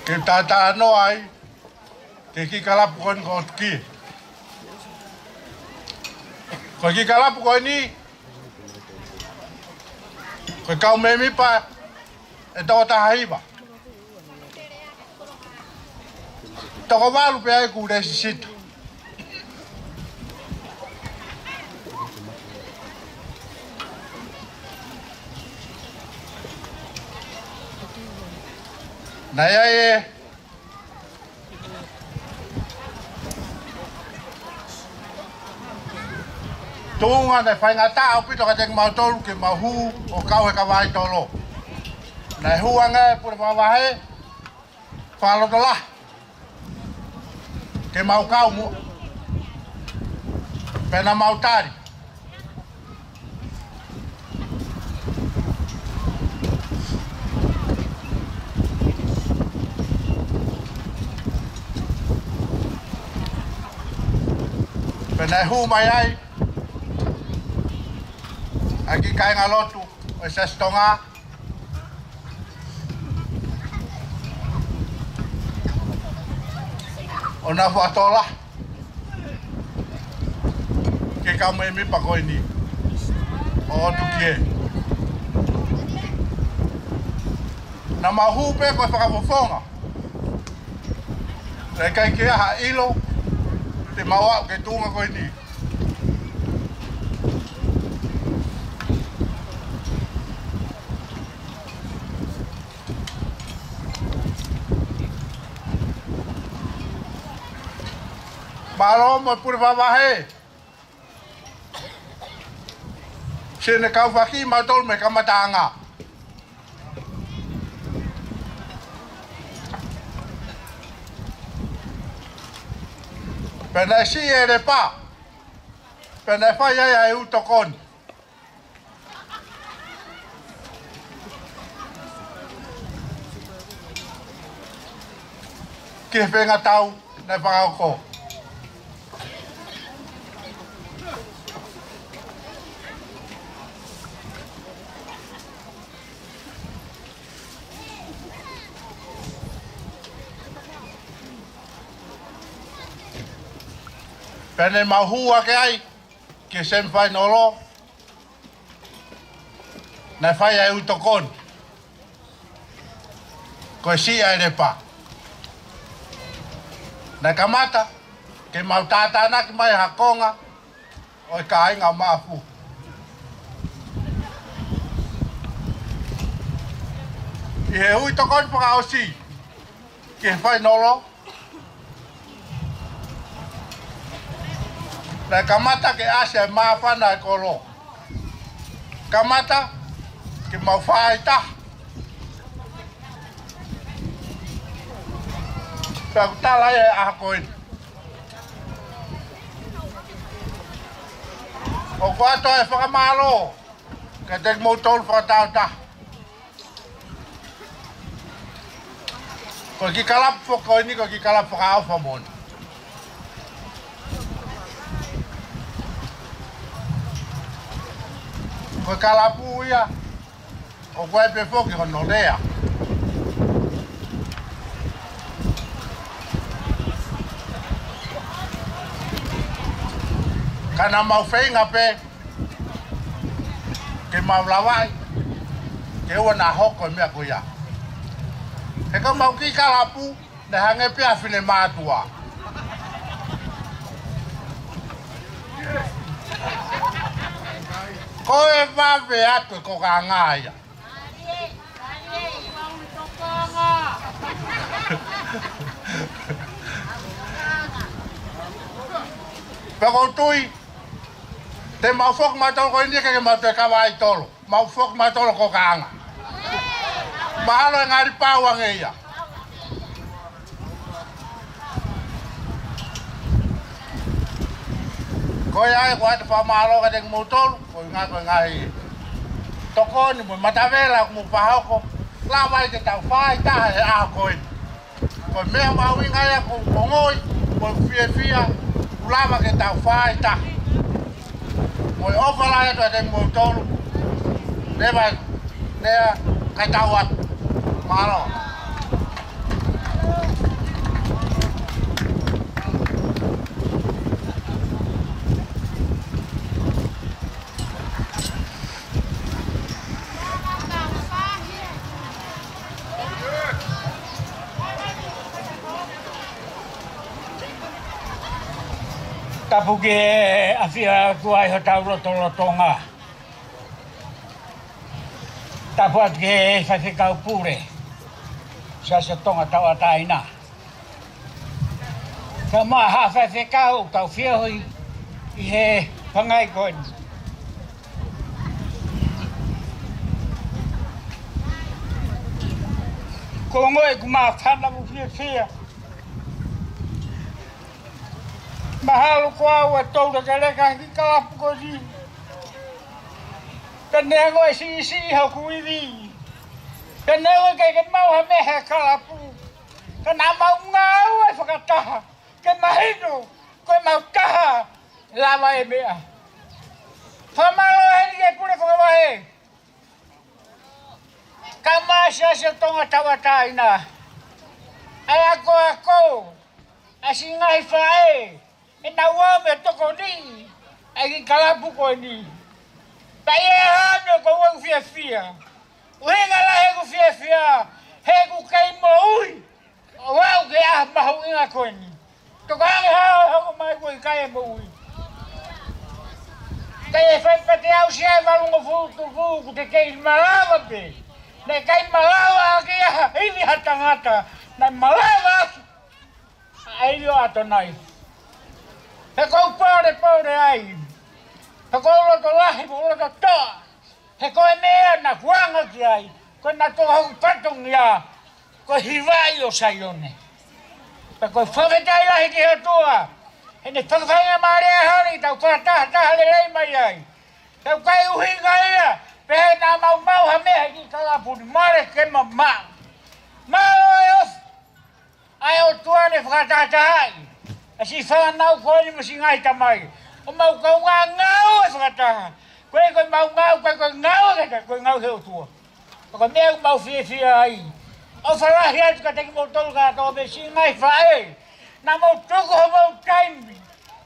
ke u talanoa ai ki he kiʻi kalapu ko eni ko Otuki. Ko e kiʻi kalapu ko eni, ko e kau mēmipa ʻe toko taha hiva. Toko valu pē ʻoku lēsisita. Naʻe ʻi ai e tuʻunga naʻe faingataʻa ʻaupito kiate kimautolu ke mau hū ʻo kau he kavai tolo. Naʻe hū ange e pule fakavahe fakalotolahi ke mau kau muʻa. Pea naʻa mau tali. Pea naʻe hū mai ai ʻa e kiʻi kāingalotu ʻo e Siasi Tonga, ʻo na fakatola ki he kau mēmipa ko eni ʻo Otuki. Naʻa mau hū pē ko e fakafofonga. Naʻe ʻikai ke ʻi ai ha ʻilo te mau aʻu ki he tuʻunga ko eni. Mālō mo e pule fakavahe. Siʻene kau faki mautolu mei he kamataʻanga. Pea naʻe siʻi e lepa. Pea naʻe fai ai ʻa e ui tokoni ki he feingatau naʻe fakahoko. Pea ne mau hū hake ai ki he semifainolo, naʻe fai ai e ui tokoni ko e siʻi ʻa e lepa. Naʻe kamata ke mau tātānaki mai ha konga ʻo e kāinga ʻo Maʻafu. ʻI he ui tokoni fakaʻosi ki he fainolo, naʻe kamata ke ʻasi ʻa e māfana ʻa e kolo. kamata ke mau fāitaha. Pea ʻoku tala ia he ʻaho ko eni, ʻoku ʻoatu e fakamālō kiate kimoutolu fakataautaha. Ko e kiʻi kalapu foki ko eni, ko e kiʻi kalapu fakaʻofa moʻoni. Ko e kalapu ia ʻoku ʻi ai pē foki hono lea. Ka naʻa mau feinga pē ke mau lavaʻi ke ʻoua naʻa hoko e meʻa ko ia. He ko ʻemau kiʻi kalapu, naʻe hangē pē ha finemātuʻa. Ko e vave atu e kokaʻanga ia. Pea ʻoku ou tui te mau foki mautolu ko eni ke, ke mau toe kava ai tolo. Mau foki mautolu kokaʻanga. Mahalo ʻe ngali pau ange ia. Ko ia ai, ʻoku ʻoatu e fakamālō kiate kimoutolu, ko e ngaahi, ko e ngaahi tokoni mo e matavela ʻoku mou fakahoko, lava ai ke tau fāitaha he ʻaho ko eni. Ko e meʻa mahuʻinga ia ʻoku ou ongoʻi, ʻoku ou fiefia, ʻoku lava ke tau fāitaha. Mo e ʻofa lahi atu kiate kimoutolu. Leva, lea, kae tau atu. Mālō. Tapu ki he ʻafio ʻa e ʻOtua ʻi hotau lotolotonga. Tapu atu ki he faifekau pule, Siasi ʻo Tonga Tauʻatāina. Kae ʻumaʻā haʻa faifekau ʻoku tau feohi ʻi he pangai ko eni. Ko e ongoʻi ʻoku ma fana mo fiefia. Mahalo ko au ʻa e toulekeleka he kiʻi kalapu ko eni. Pea neongo e siʻisiʻi hoku ivi, pea neongo ʻikai ke mau ha meʻa he kalapu, ka naʻa mau ngāue fakataha ke mahino ko ʻemau taha lava e meʻa. Fakamālō heni ki he pule fakavahe, kae ʻumaʻā e Siasi ʻo Tonga Tauʻatāina, ʻa e akoako, ʻa e siʻi ngaahi faʻē, ʻenau ō mei he tokoni ʻa e kiʻi kalapu ko eni. Pea ʻi he ʻaho ni ʻoku ou fiefia. ʻUhinga lahi ʻeku fiefia, he ʻoku kei moʻui ʻo aʻu ki he ʻaho mahuʻinga ko eni. Tokanga hao hoko mai ko e ʻikai e moʻui. Kae fai pē te u aʻusia e valungofulu tupu, ʻoku te kei malava pē. Naʻe ʻikai malava ʻaki ha ivi ha tangata, naʻe malava ʻaki ʻa e ivi ʻo ʻAtonai. He ʻoku ou pōlepole ai, he ʻoku ou loto lahi, ʻoku ou loto toʻa. He ko e meʻa naʻa ku anga ki ai, ko ʻena toʻo hoku fatongia, ko e hivaʻi ʻo Saione. Pea ʻoku ou fakafetaʻi lahi ki he ʻOtua heʻene fakafaingamālie ʻa e ʻaho ni ke tau fakatahataha lelei mai ai. He ʻoku ʻikai ʻuhinga ia pe naʻa mau maʻu ha meʻa he kiʻi kalapu ni, mole ke mamaʻo. Mālō e ʻofa ʻa e ʻOtua ne fakatahatahaʻi ʻa e siʻi fānau ko eni mo e siʻi ngaahi tamai, ʻo mau kaungā ngāue fakataha. Ko e, ko ʻemau ngāue, ko e, ko e ngāue ke ta, ko e ngāue he ʻOtua. Ko e meʻa ʻoku mau fiefia ai. ʻOfa lahi atu kiate kimoutolu kātoa mo e siʻi ngaahi faʻē, naʻa mou tuku homou taimi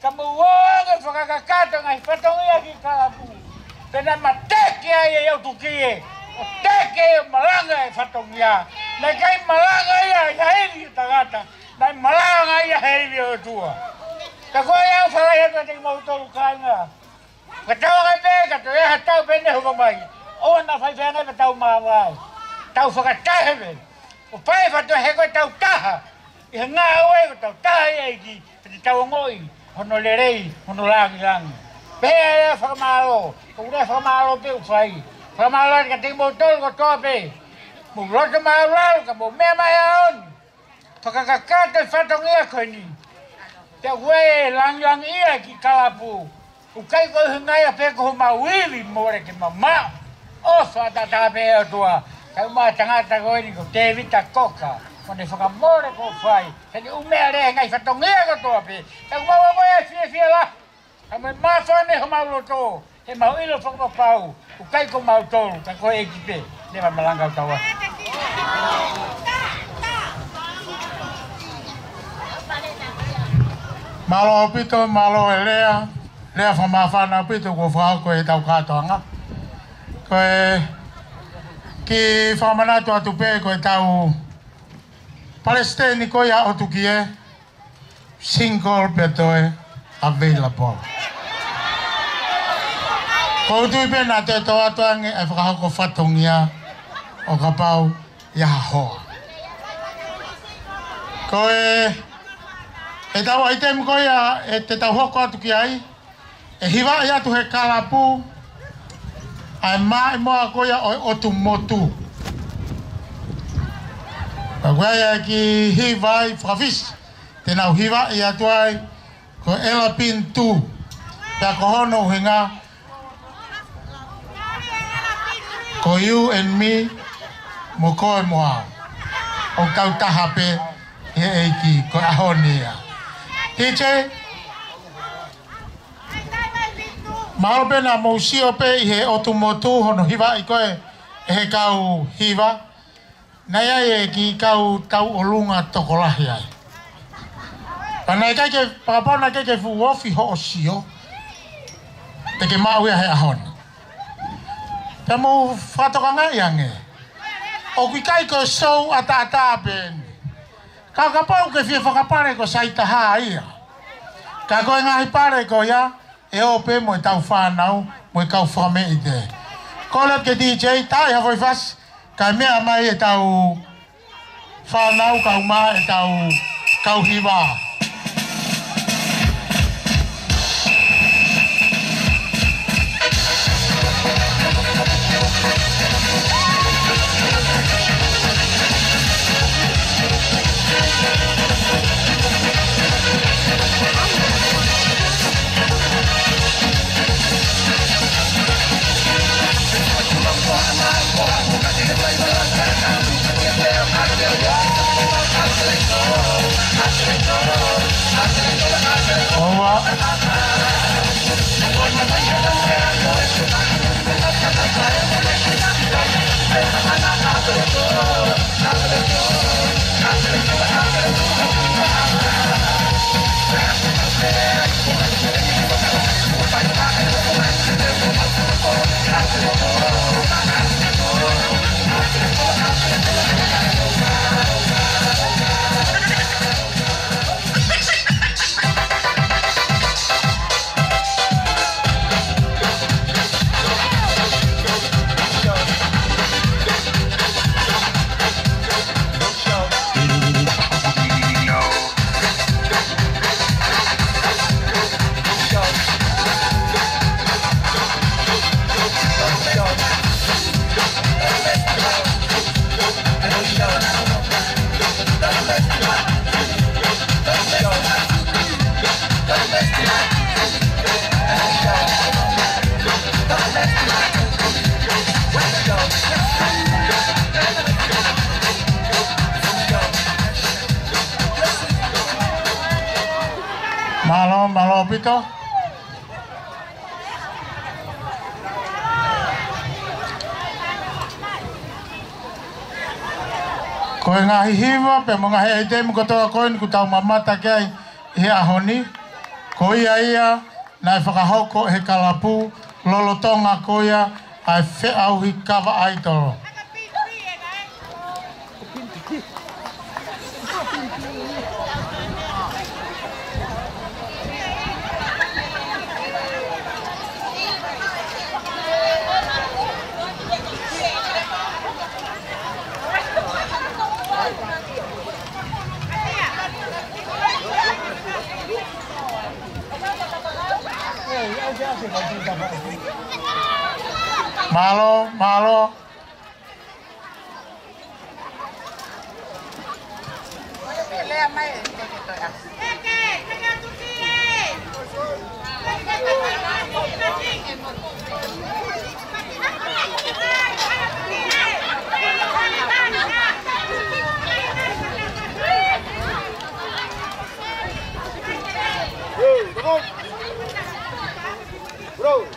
kae mou ō ke fakakakato e ngaahi fatongia e kiʻi kalapu. Pea naʻe mateke ai e ʻOtua ki he, ʻo teke ʻo malanga e fatongia. Naʻe ʻikai malanga ia ʻi ha ivi ʻo e tangata, naʻe malanga ia he ivi ʻo e ʻOtua. Ka ko ia ʻofa lahi atu kiate kimoutolu kāinga. Ka tau ʻai pē, ka toe ʻi ai ha taʻu pē ʻe hoko mai, ʻoua naʻa faifai ange pea tau māvae. Tau fakataha pē ʻo fai e fatongia, he ko e tau taha ʻi he ngāue, ko e tau taha ʻi he ʻEiki, pea te tau ongoʻi hono lelei, hono lāngilangi. Pea e fakamālō, ko e fakamālō pē ʻoku fai. Fakamālō atu kiate kimoutolu kotoa pē. Mou loto maʻulalo ka mou meʻa mai ʻaho ni. Fakakakato e fatongia ko eni. Te ue langilangi ia ki kalapu. ʻOku ʻikai ko e ʻuhinga ia pē ko homau ivi mo le ke mamaʻo. ʻOfa ʻataʻatā pē ʻOtua. Kae ʻumaʻā e tangata ko eni ko Tēvita Koka. Mo ne fakamole ko fai. He ne ʻumeʻa lea he ngaahi fatongia kotoa pē. Kae ʻumaʻā mo e fiefia lahi. Ka mo e māfana homau loto, he mau ʻilo fakapapau, ʻoku ʻikai ko mautolu, ka ko e ʻEiki pē, ne ma malanga ʻo tau atu. Mālō ʻaupito, mālō e lea, lea fakamāfana ʻaupito, kuo fakahoko ʻe he tau kātoanga. Ko e kiʻi fakamanatu atu pē, ko e tau palesiteni ko ia ʻo tukie, single pea toe available. ʻOku ou tui pē naʻa te tō atu ange e fakahoko fatongia ʻo kapau ʻe ʻi ai ha hoa. Ko e, e tau ʻaitemi ko ia ʻe te tau hoko atu ki ai, ʻe hivaʻi atu he kalapu ʻa e maʻimoa ko ia ʻo e ʻotu motu. Ka ko ia e kiʻi hiva ʻi Fakafisi, te nau hivaʻi atu ai ko e Ela Pini Tū. Pea ko hono ʻuhinga, ko you and me, mo koe mo au. ʻOku tau taha pē he ʻEiki, ko e ʻaho ni ia. Hite, mahalo pē naʻa mou sio pē ʻi he ʻotu motu hono hivaʻi ko ē ʻe he kau hiva. Naʻe ʻi ai e kiʻi kau tauʻolunga tokolahi ai. Pea naʻe ʻikai ke, fakapapau naʻe ʻikai ke fuʻu ofi hoʻo sio, te ke maʻu ia he ʻaho ni. Pea mou fakatokangaʻi ange, ʻoku ʻikai ko e sou ʻataʻatā pē eni. Ka kapau ʻoku ke fie fakapale ko Saitaha ia. Ka ko e ngaahi pale ko ia, ʻe ō pē mo e tau fānau, mo e kau fakameʻite. Kole atu ki he D J, tā ʻi ha foʻi fasi, kae meʻa mai e tau fānau, kae ʻumaʻā e tau kau hiva. Mālō, mālō ʻaupito. Ko e ngaahi hiva, pea mo e ngaahi ʻaitemi kotoa ko eni kuo tau mamata ki ai he ʻaho ni. Ko ia ia, naʻe fakahoko he kalapu lolotonga ko ia ʻa e feʻauhi kava ʻaitolo. Mālō, mālō. Bro, come on. Bro.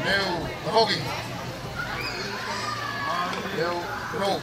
Leo, tafoki. Leo, no.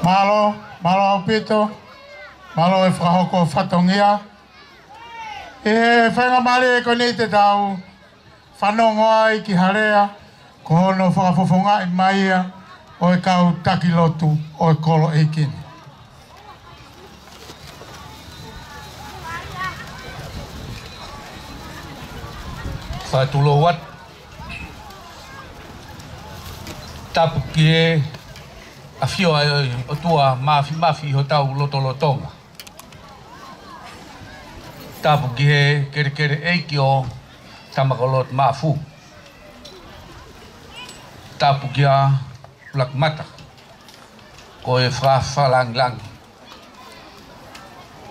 Mālō, mālō ʻaupito, mālō e fakahoko fatongia. ʻI he faingamālie ko eni te tau fanongo ai ki ha lea, ko hono fakafofongaʻi mai ia ʻo e kau taki lotu ʻo e kolo ʻeiki ni. Fakatulou atu. Tapu ki he ʻafio ʻa e ʻOtua Māfimafi ʻi hotau lotolotonga. Tapu ki he kelekele ʻeiki ʻo Tamakolotu Mafu. Tapu kia Black Mata, ko e fakafalangilangi,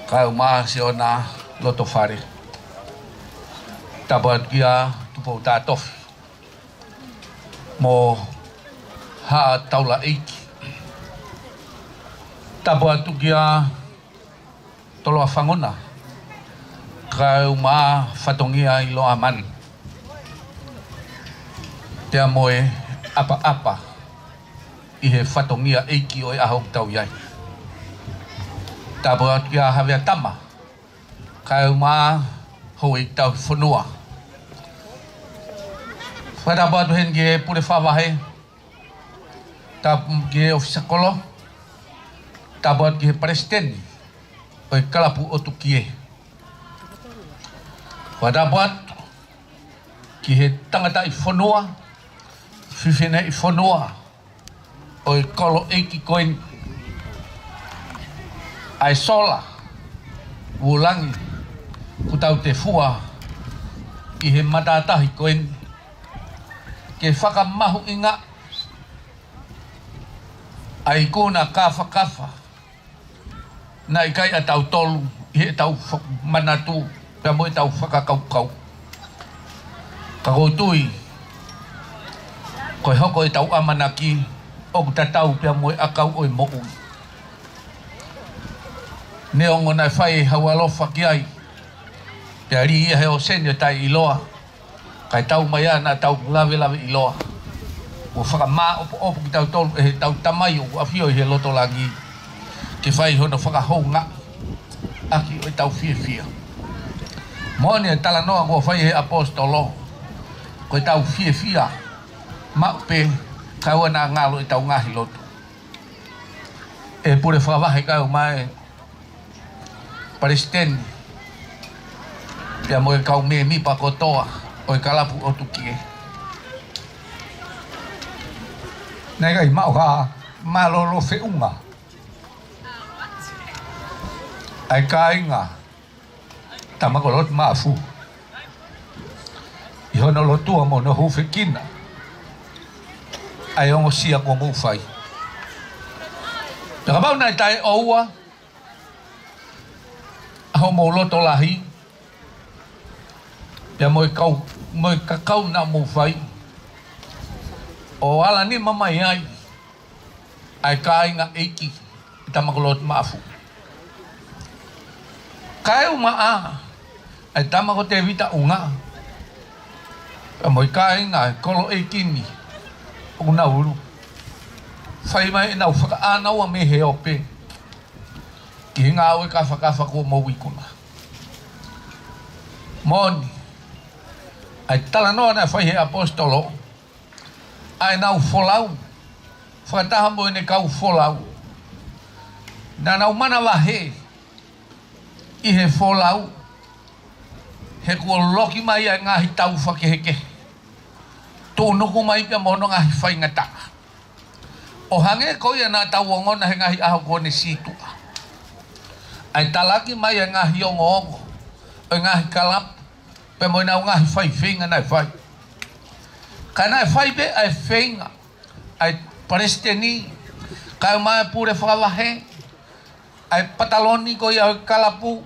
kae ʻumaʻā siʻona lotofale. Tapu atu kia Tupou Tatofi mo Haʻa Taulaʻeiki. Tapu atu kia Toloa Fangona, kae ʻumaʻā fatongia ʻi Loʻamani. Pea mo e ʻapaʻapa ʻi he fatongia ʻeiki ʻo e ʻaho ʻoku tau ʻi ai. Tapu atu kia Havea Tama, kae ʻumaʻā houʻeiki ʻetau fonua. Fakatapu atu heni ki he pule fakavahe, tapu ki he ʻōfisa kolo, tapu atu ki he palesiteni ʻo e kalapu ʻo Tukie. Fakatapu atu ki he tangataʻi fonua, fefineʻi fonua ʻo e kolo ʻeiki ko eni, ʻa e sola, vulangi, kuo tau tefua ʻi he matātahi ko eni, ke fakamahuʻingaʻi ʻa e ikuna kāfakafa naʻe ʻikai ʻa tautolu ʻi heʻetau fakamanatu pea mo ʻetau fakakaukau. Ka ʻoku ou tui ko e hoko ʻetau ʻamanaki ʻoku tatau pea mo e ʻakau ʻo e moʻui. Neongo naʻe fai e Haualofa ki ai, pea lī ia he ʻōseni ʻo taʻeʻiloa, kae tau mai ʻa naʻa tau lavelaveʻiloa. Kuo fakamāʻopoʻopo kitautolu ʻe heʻetau Tamai ʻoku ʻafio ʻi he loto langi, ke fai hono fakahoungaʻi ʻaki ʻo ʻetau fiefia. Moʻoni e talanoa kuo fai ʻe he ʻaposetolo, ko ʻetau fiefia maʻu pē, kae ʻoua naʻa ngalo ʻetau ngaahi lotu. ʻE pule fakavahe kae ʻumaʻā e palesiteni pea mo e kau mēmipa kotoa ʻo e kalapu ʻo Tukie. Naʻe ʻikai maʻu ha mālōlō feʻunga ʻa e kāinga Tamakolotu Maʻafu ʻi hono lotua mo hono hūfekina ʻa e ongosia kuo mou fai. Pea kapau naʻe taʻeʻoua ʻa hoʻomou loto lahi pea mo e kau, mo e kakau naʻa mou fai ʻo ala nima mai ai ʻa e kāinga ʻeiki ʻe Tamakolotu Maʻafu, kae ʻumaʻā ʻa e tama ko Tēvita ʻUnga, pea mo e kāinga e kolo ʻeiki ni ʻoku nau ulu, fai mai ʻenau fakaʻānaua mei he ope ki he ngāue kāfakafa kuo mou ikuna. Moʻoni ʻa e talanoa naʻe fai ʻe he ʻaposetolo, ʻa ʻenau folau, fakataha mo ʻene kau folau, naʻa nau manavahē ʻi he folau, he kuo loki mai ʻa e ngaahi tau fakehekehe, tuʻunuku mai pea mo hono ngaahi faingataʻa, ʻo hangē ko ia naʻa tau ongona he ngaahi ʻaho kuo ne sītuʻa, ʻa e talaki mai ʻa e ngaahi ongoongo ʻo e ngaahi kalapu pea mo ʻenau ngaahi faifeinga naʻe fai. Ka naʻe fai pē ʻa e feinga ʻa e palesiteni, kae ʻumaʻā e pule fakavahe, ʻa e pataloni ko ia ʻo e kalapu,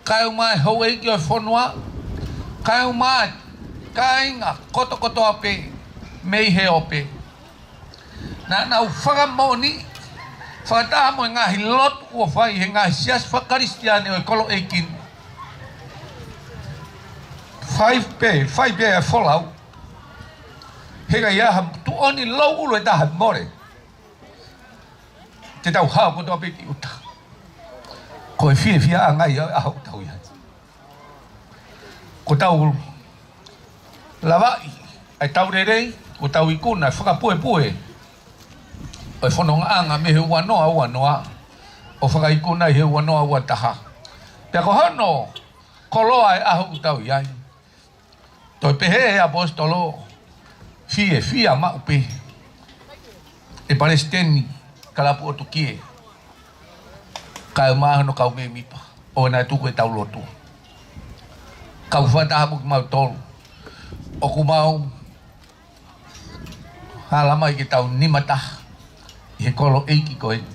kae ʻumaʻā e houʻeiki ʻo e fonua, kae ʻumaʻā e kāinga kotokotoa pē mei he ope. Naʻa nau fakamoʻoni fakataha mo e ngaahi lotu kuo fai ʻe he ngaahi siasi fakakalisitiane ʻo e kolo ʻeiki ni. Fai pē, fai pē ʻa e folau, he ʻikai ha tuʻoni louʻulu ʻe taha mole. Te tau hao kotoa pē ki ʻuta. Ko e fiefiaʻanga ia ʻo e ʻaho ʻoku tau ʻi ai. Kuo tau lavaʻi ʻa e tau lelei, kuo tau ikuna e fakapuepue ʻo e fonongaʻanga mei he ua noa ua noa, ʻo fakaikuna ʻi he ua noa ua taha. Pea ko hono koloa e ʻaho ʻoku tau ʻi ai. Toe pehē ʻe he ʻaposetolo, fiefia maʻu pē e palesiteni kalapu ʻo Tukie, kae ʻumaʻā hono kau mēmipa, ʻoua naʻa tuku ʻetau lotu. Kau fakataha mo kimautolu ʻoku mau hala mai ke tau nima taha ʻi he kolo ʻeiki ko eni,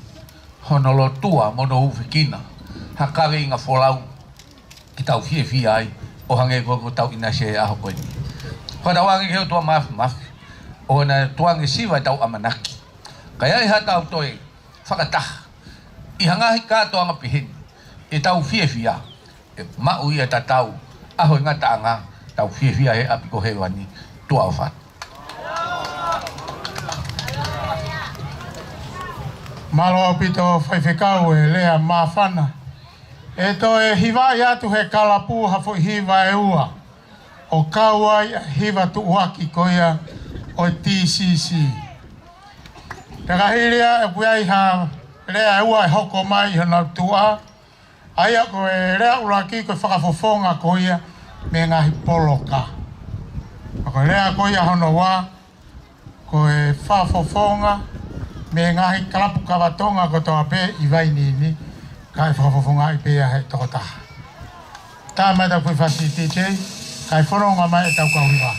hono lotua mo hono hūfekina ha kaveinga folau ke tau fiefia ai, ʻo hangē ko ʻetau ʻinasi he ʻaho ko eni. Fakatauange ki he ʻOtua Māfimafi, ʻoua naʻa tukuange siva ʻetau ʻamanaki. Ka ʻi ai haʻatau toe fakataha ʻi ha ngaahi kātoanga pehē ni, ʻetau fiefia ʻe maʻu ia tatau. ʻAho e ngataʻanga, tau fiefia he ʻapi ko hēvani. Tuʻa ʻofa atu. Mālō ʻaupito faifekau e lea māfana. ʻE toe hivaʻi atu he kalapu ha foʻi hiva ʻe ua ʻo kau ai ʻa e hiva tuʻuaki ko ia ʻo e T C C. Pea ka hili ia ʻoku ʻi ai ha lea ʻe ua ʻe hoko mai ʻi honau tuʻa, ʻa ia ko e lea ʻuluaki ko e fakafofonga ko ia mei he ngaahi poloka. Pea ko e lea ko ia hono ua, ko e fakafofonga mei he ngaahi kalapu kava Tonga kotoa pē ʻi Vainī ni, kae fakafofongaʻi pē ia he tokotaha. Tā mai ʻetau kui fasi D J, kae fononga mai ʻetau kau hiva.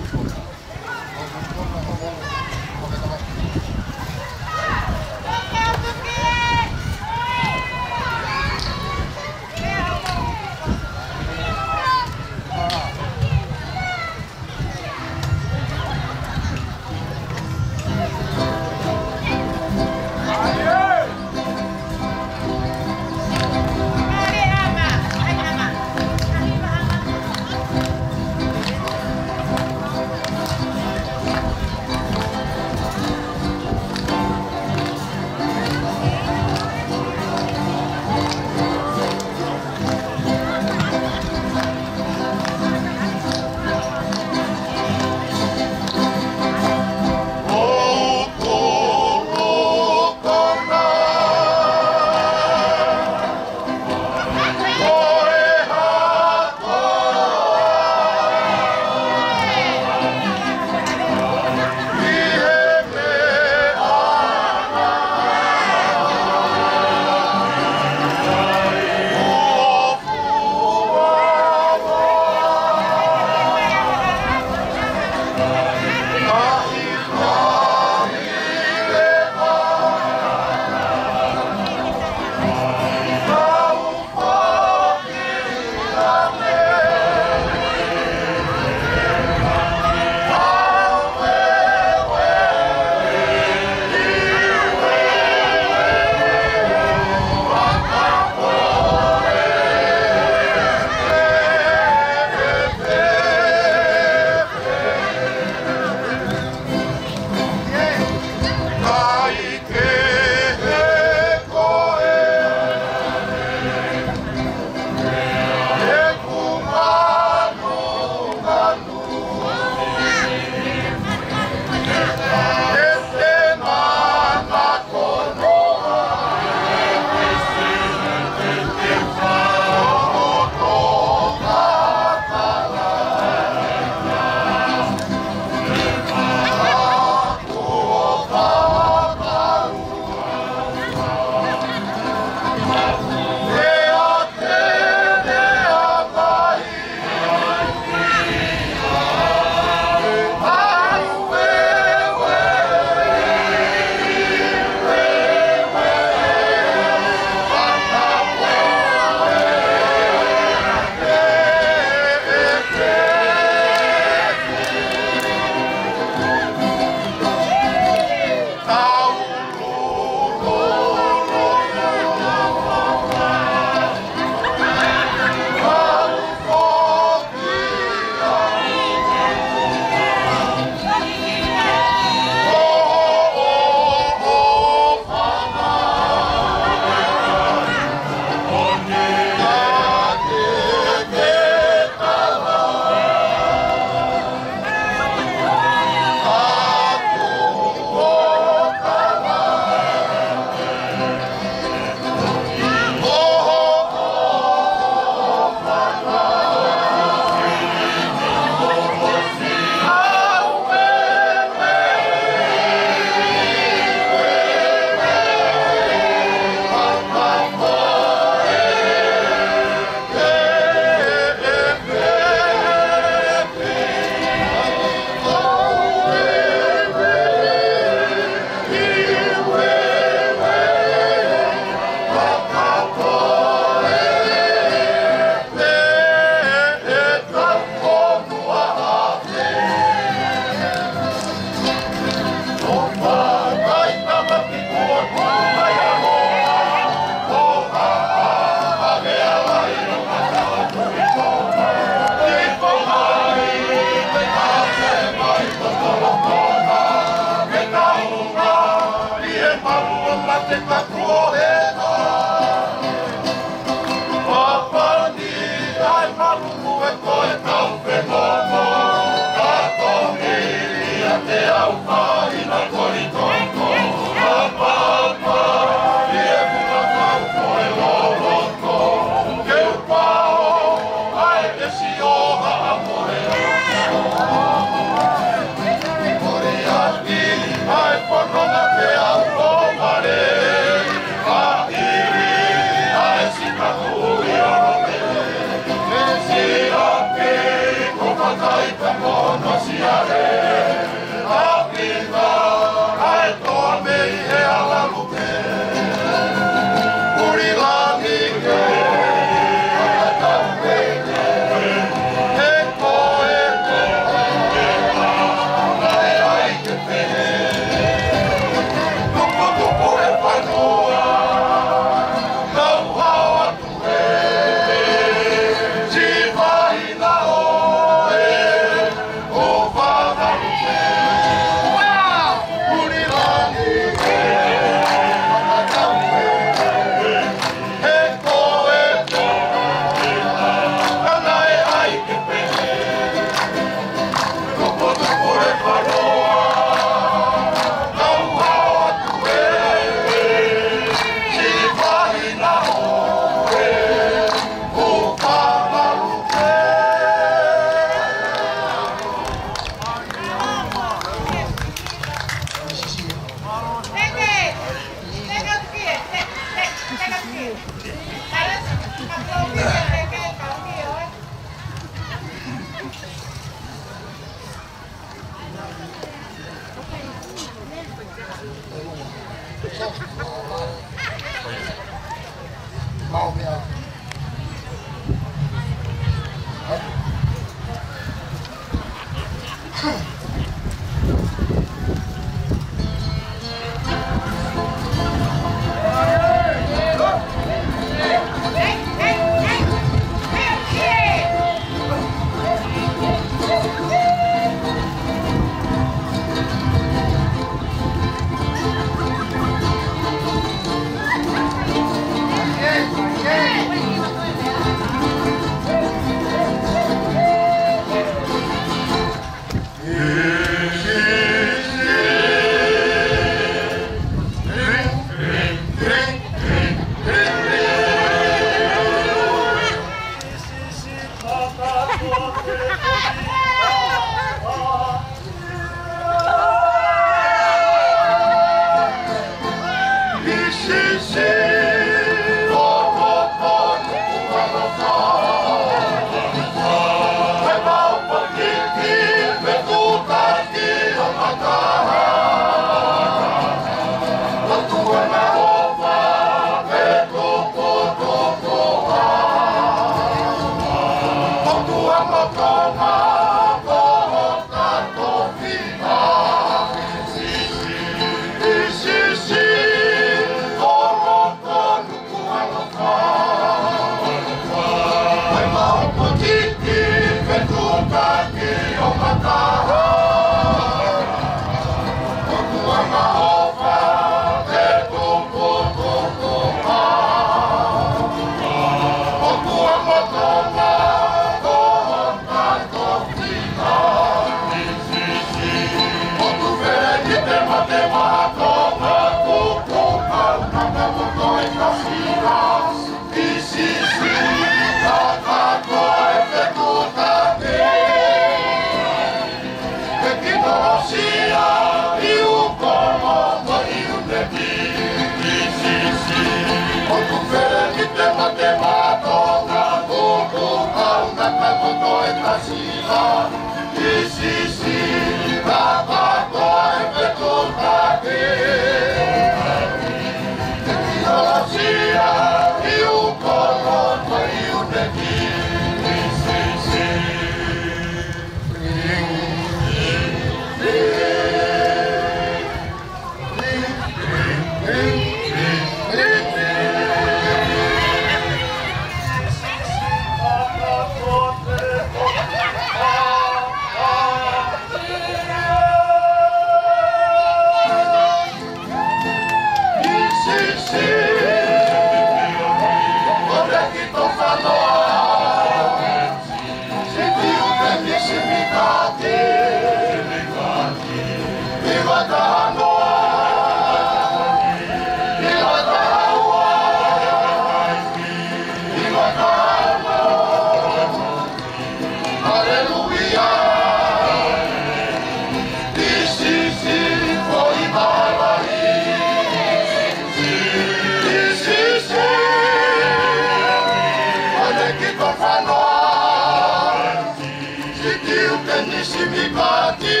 Simipati.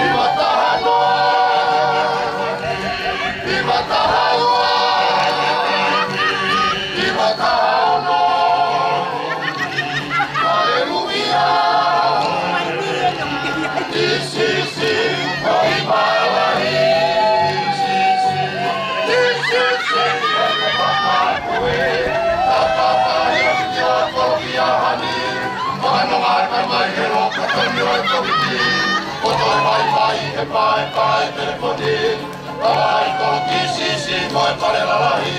Iva taha noa. Iva taha ua. Iva taha ono. Haleluia. Sisi, ko i malahi. Sisi, sisi, sisi, e te papa koe. Papa, papa, e ki o ko ki a hani. Whakanoa ka mai he loka tani o e koviti. Ko toe mai mai he pae pae telefoni. Papa, i ko ki sisi, ko e pale lalahi.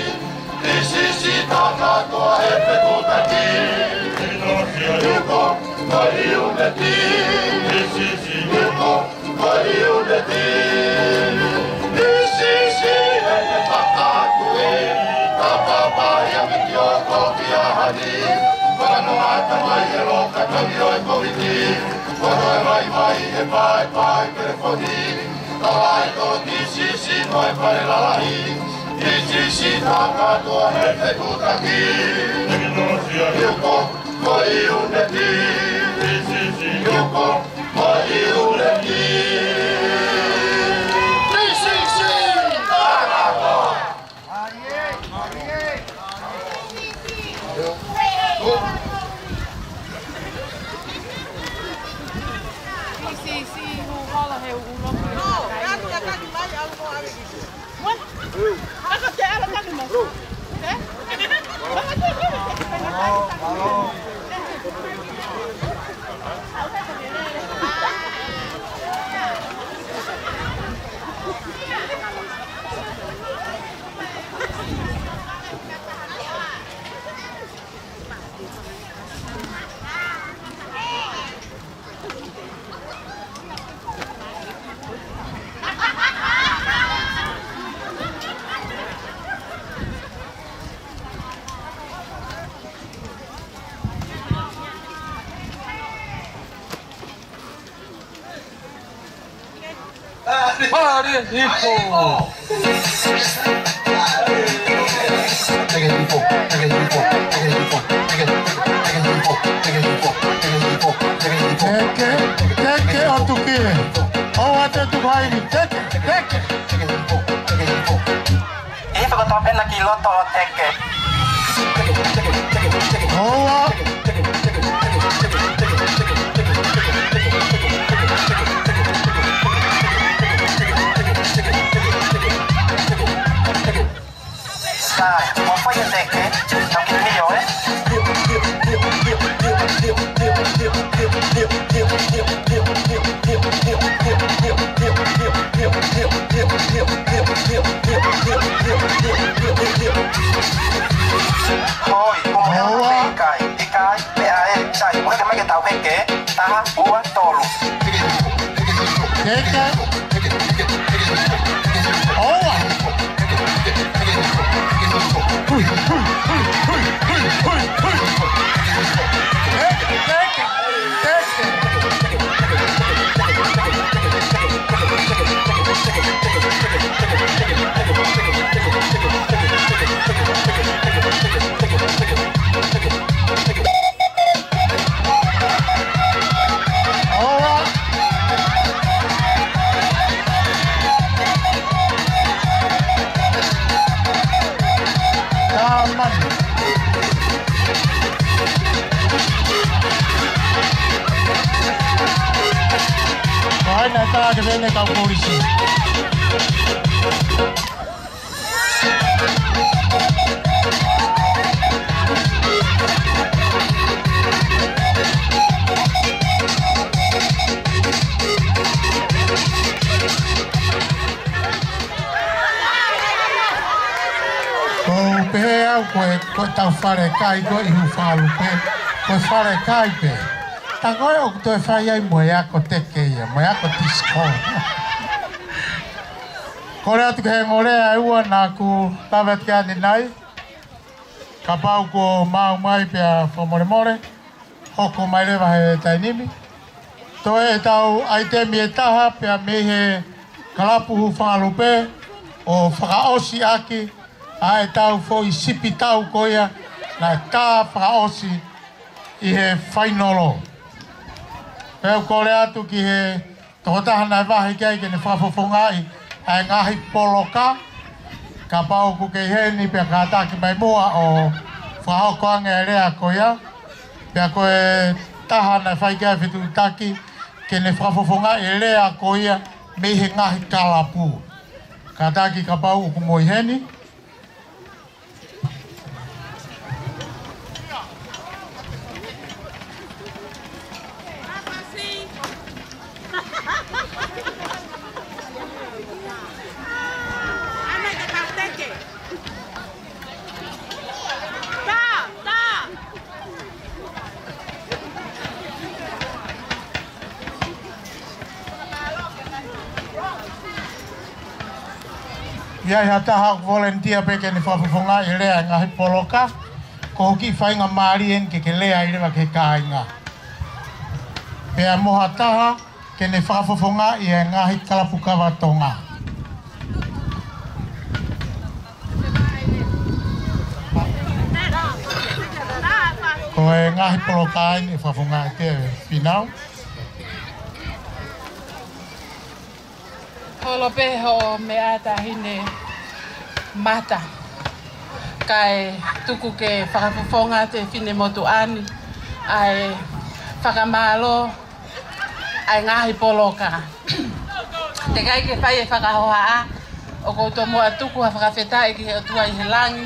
Sisi, tā kātoa he fekutaki. Ino sia yuko, ko i uneti. Sisi, yuko, ko i uneti. Sisi, e te papa koe. Papa, papa, e ki o ko ki a hani. Whakanoa ka mai he loka tani o e koviti. Ko toe mai mai he pae pae telefoni. Talaito ki sisi ko e pale lalahi. Ki sisi tā kātoa he fekutaki. Yuko, ko i uneti. Ki sisi yuko, ko i uneti. Ki sisi tā kātoa. Pari hifo. Teke, teke ʻo tuki. ʻOua te tuku ai ni. Teke, teke. ʻI he fakatōpena ki loto ʻo teke. ʻOua. Sai, mo fai e teke, tau ki mio, ē? Hoi, kumu e ʻOua. Kai, kai, pea e, sai, mo heke mai ke tau heke, taha, ua, tolu. Heke. ʻOua. Hui, hui, hui. Heke, heke, heke. ʻOua. Tāmani. Ko hai naʻe tā ke vene kau polisi. ʻOku ou pehē au ko e, ko e tau fale kai ko e ʻi Hūfangalupe. Ko e fale kai pē. Tā ko ē ʻoku toe fai ai mo e ako teke ia, mo e ako disco. Kole atu ki he ngolea ʻe ua naʻa ku lave atu ki ai ʻanenai. Kapau kuo maau mai pea fakamolemole, hoko mai leva he taimi ni. Toe ʻetau ʻaitemi ʻe taha pea mei he kalapu Hūfangalupe ʻo fakaʻosi ʻaki ʻa ʻetau foʻi sipi tau ko ia naʻe tā fakaʻosi ʻi he fainolo. Pea u kole atu ki he tokotaha naʻe vahe ki ai ke ne fakafofongaʻi ʻa e ngaahi poloka. Kapau ʻoku ke ʻi heni pea kātaki mai muʻa ʻo fakahoko ange e lea ko ia. Pea ko e taha naʻe fai ki ai e fetuʻutaki ke ne fakafofongaʻi e lea ko ia mei he ngaahi kalapu. Kātaki kapau ʻoku mo ʻi heni. ʻI ai ha taha ʻoku volunteer pē ke ne fakafofongaʻi e lea e ngaahi poloka, ko hoʻo kiʻi faingamālie eni ke ke lea ai leva ki he kāinga. Pea mo ha taha ke ne fakafofongaʻi e ngaahi kalapu kava Tonga. Ko e ngaahi poloka eni ʻe fakafofongaʻi ʻe Fīnau. Holo pē hoʻo meʻa, Taʻahine Mata. Kae tuku ke fakafofonga ʻe Finemotuʻa ni ʻa e fakamālō ʻa e ngaahi poloka. Teʻeki ai ke fai e fakahohaʻa, ʻoku ou tomuʻa tuku ha fakafetaʻi ki he ʻOtua ʻi he langi,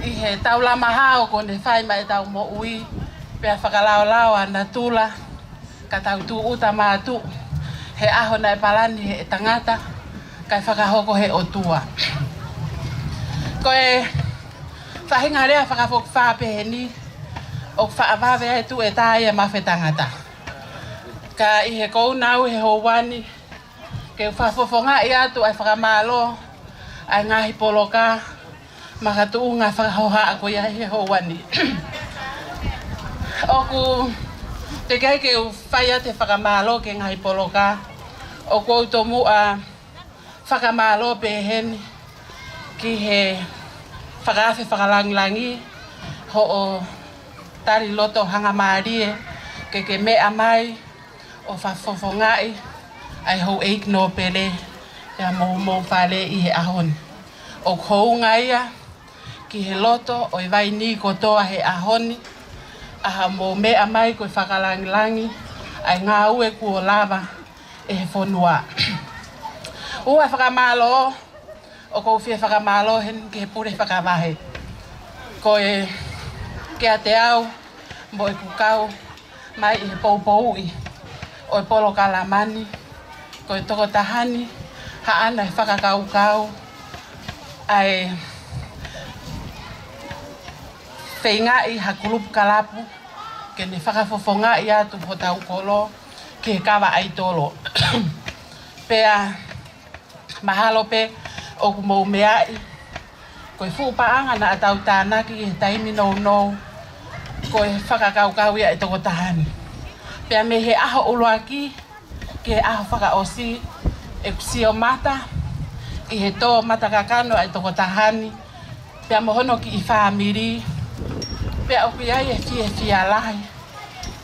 ʻi he taulama hao kuo ne fai maʻa ʻetau moʻui, pea fakalaolao ʻa natula, ka tau tūʻuta mātuʻu he ʻaho naʻe palani ʻe he tangata, kae fakahoko ʻe he ʻOtua. Ko e faʻahinga lea fakafokifā pehē ni, ʻoku faʻa vave ai e tuʻu ʻe taha ia maʻa e tangata. Ka ʻi he ʻoku ou nau he houa ni, ke u fakafofongaʻi atu ʻa e fakamālō ʻa e ngaahi poloka, makatuʻunga fakahohaʻa ko ia he houa ni. ʻOku teʻeki ai ke u fai atu e fakamālō ki he ngaahi poloka, ʻoku ou tomuʻa fakamālō pehē ni ki he Fakaafe Fakalangilangi, hoʻo tali loto hangamālie ke ke meʻa mai ʻo fakafofongaʻi ʻa e houʻeiki nōpele ʻi hoʻomou fale ʻi he ʻaho ni. ʻOku hounga ia ki he loto ʻo e Vainī kotoa he ʻaho ni, ʻa hoʻomou meʻa mai ko e fakalangilangi ʻa e ngāue kuo lava ʻe he fonua. ʻOku ou fakamālō, ʻoku ou fie fakamālō heni ki he pule fakavahe. Ko e kiate au mo ʻeku kau mai ʻi he poupouʻi ʻo e polokalama ni, ko e tokotaha ni, haʻana e fakakaukau ʻa e feingaʻi ha kulupu kalapu ke ne fakafofongaʻi atu hotau kolo ki he kava ʻaitolo. Pea mahalo pē ʻoku mou meaʻi, ko e fuʻu paʻanga naʻa tau tānaki he taimi nounou, ko e fakakaukau ia ʻa e tokotaha ni. Pea mei he ʻaho ʻuluaki ki he ʻaho fakaʻosi, ʻeku sio mata ʻi he tō matakakano ʻa e tokotaha ni, pea mo hono kiʻi fāmili, pea ʻoku ʻi ai e fiefia lahi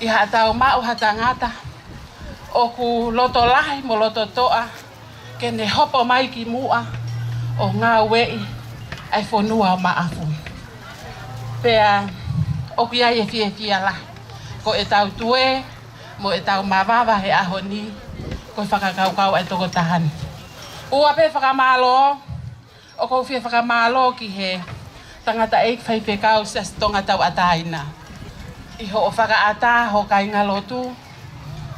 ʻi haʻatau maʻu ha tangata ʻoku loto lahi mo loto toʻa ke ne hopo mai ki muʻa ʻo ngāueʻi ʻa e fonua ʻo Maʻafu. Pea ʻoku ʻi ai e fiefia lahi, ko ʻetau tue mo ʻetau mavava he ʻaho ni, ko e fakakaukau ʻa e tokotaha ni. Ua pē fakamālō, ʻoku ou fie fakamālō ki he tangataʻeiki faifekau Siasi Tonga Tauʻatāina, ʻi hoʻo fakaʻatā ho kāingalotu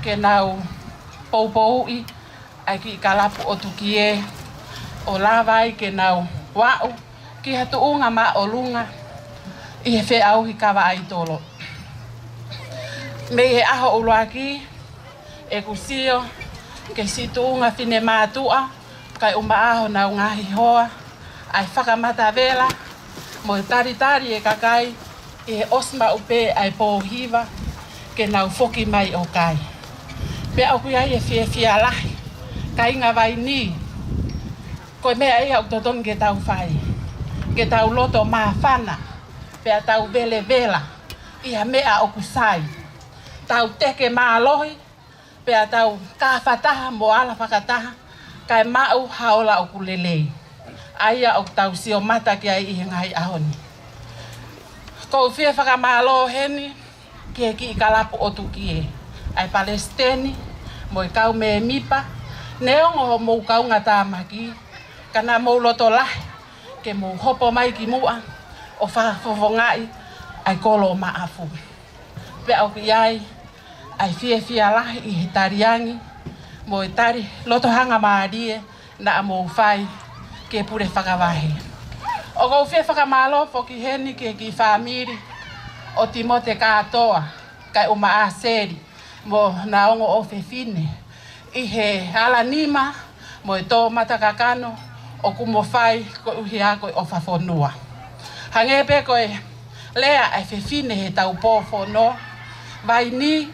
ke nau poupouʻi ʻa e kiʻi kalapu ʻo tukie, ʻo lava ai ke nau aʻu ki ha tuʻunga māʻolunga ʻi he feʻauhi kava ʻaitolo. Mei he ʻaho ʻuluaki, ʻeku sio ki he siʻi tuʻunga finemātuʻa, kae ʻumaʻā honau ngaahi hoa, ʻa e fakamatavela mo e talitali e kakai ʻi he ʻosi maʻu pē ʻa e pō hiva ke nau foki mai ʻo kai. Pea ʻoku ʻi ai e fiefia lahi, kāinga Vainī, ko e meʻa ia ʻoku totonu ke tau fai, ke tau loto māfana, pea tau velevela ʻi ha meʻa ʻoku sai. Tau teke mālohi, pea tau kāfataha mo ala fakataha, kae maʻu ha ola ʻoku lelei. ʻA ia ʻoku tau sio mata ki ai ʻi he ngaahi ʻaho ni. ʻOku ou fie fakamālō heni ki he kiʻi kalapu ʻo tuku ē, ʻa e palesiteni mo e kau mēmipa, neongo hoʻomou kaungātāmaki, ka naʻa mou loto lahi ke mou hopo mai ki muʻa ʻo fakafofongaʻi ʻa e kolo ʻo Maʻafu. Pea ʻoku ʻi ai ʻa e fiefia lahi ʻi he taliangi mo e tali loto hangamālie naʻa mou fai ki he pule fakavahe. ʻOku ou fie fakamālō foki heni ki he kiʻi fāmili ʻo Timote Kātoa, kae ʻumaʻā Seli mo hona ongo ʻofefine, ʻi he ala nima mo e tō mata kakano ʻoku mo fai koeʻuhi ko e ʻofa fonua. Hangē pē ko e lea ʻa e fefine heʻetau pō fono, vaini,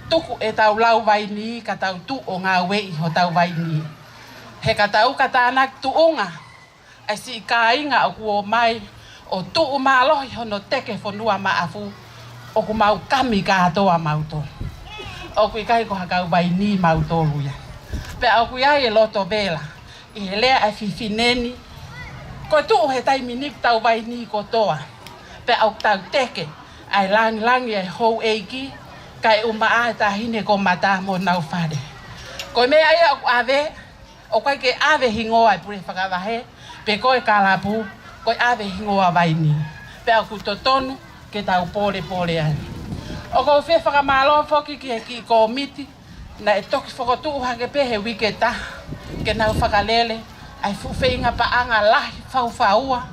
tuku ʻetau lau vaini ka tau tuʻu ʻo ngāueʻi hotau vaini. He ka tau ka tānaki tuʻunga ʻa e siʻi kāinga ʻoku ō mai ʻo tuʻu mālohi hono teke fonua Maʻafu, ʻoku mau kami kātoa mautolu. ʻOku ʻikai ko ha kau vaini mautolu ia. Pea ʻoku ʻi ai e loto vela ʻi he lea ʻa e fefine ni, ko e tuʻu he taimi ni ʻoku tau vaini kotoa, pea ʻoku tau teke ʻa e langilangi ʻa e houʻeiki, kae ʻumaʻā e taʻahine ko Mata mo honau fale. Ko e meʻa ia ʻoku ʻave, ʻoku ʻikai ke ʻave hingoa e pule fakavahe, pe ko e kalapu, ko e ʻave hingoa vaini. Pea ʻoku totonu ke tau pōlepole ai. ʻOku ou fie fakamālō foki ki he kiʻi kōmiti naʻe toki fokotuʻu hake pē he uike ʻe taha ke nau fakalele ʻa e fuʻu feinga paʻanga lahi faufaua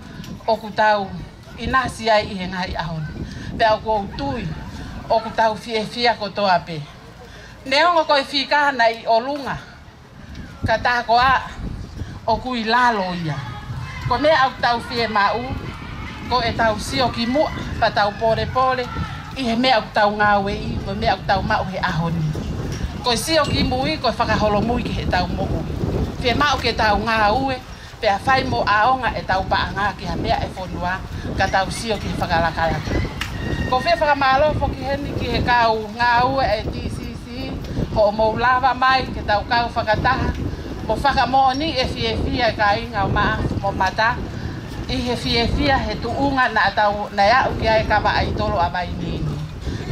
ʻoku tau ʻinasi ai ʻi he ngaahi ʻaho ni. Pea ʻoku ou tui ʻoku tau fiefia kotoa pē. Neongo ko e fika naʻe ʻi ʻolunga, ka tā koā ʻoku ʻi lalo ia. Ko e meʻa ʻoku tau fiemaʻu, ko ʻetau sio ki muʻa, pea tau pōlepole ʻi he meʻa ʻoku tau ngāueʻi, mo e meʻa ʻoku tau maʻu he ʻaho ni. Ko e sio ki mui, ko e fakaholomui ki heʻetau moʻui. Fiemaʻu ke tau ngāue, pea fai mo ʻaonga ʻetau paʻanga ki ha meʻa ʻa e fonua, ka tau sio ki he fakalakalaka. ʻOku ou fie fakamālō foki heni ki he kau ngāue ʻa e D C C, hoʻomou lava mai ke tau kau fakataha mo fakamoʻoniʻi e fiefia ʻa e kāinga ʻo Maʻafu mo Mata, ʻi he fiefia he tuʻunga naʻa tau, naʻe aʻu ki ai e kava ʻaitolo ʻa vaini ni.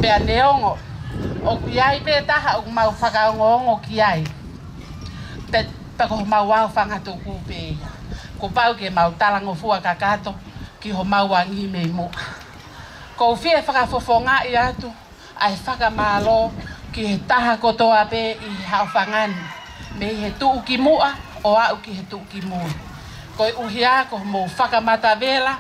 Pea neongo ʻoku ʻi ai pē taha ʻoku mau fakaongoongo ki ai, pea, pea ko homau aofangatuku pē ia. Kuo pau ke mau talangofua kakato ki homau angi mei muʻa. ʻOku ou fie fakafofongaʻi atu ʻa e fakamālō ki he taha kotoa pē ʻi he haʻofanga ni, mei he tuʻukimuʻa ʻo aʻu ki he tuʻukimui. Koeʻuhi ko hoʻomou fakamatavela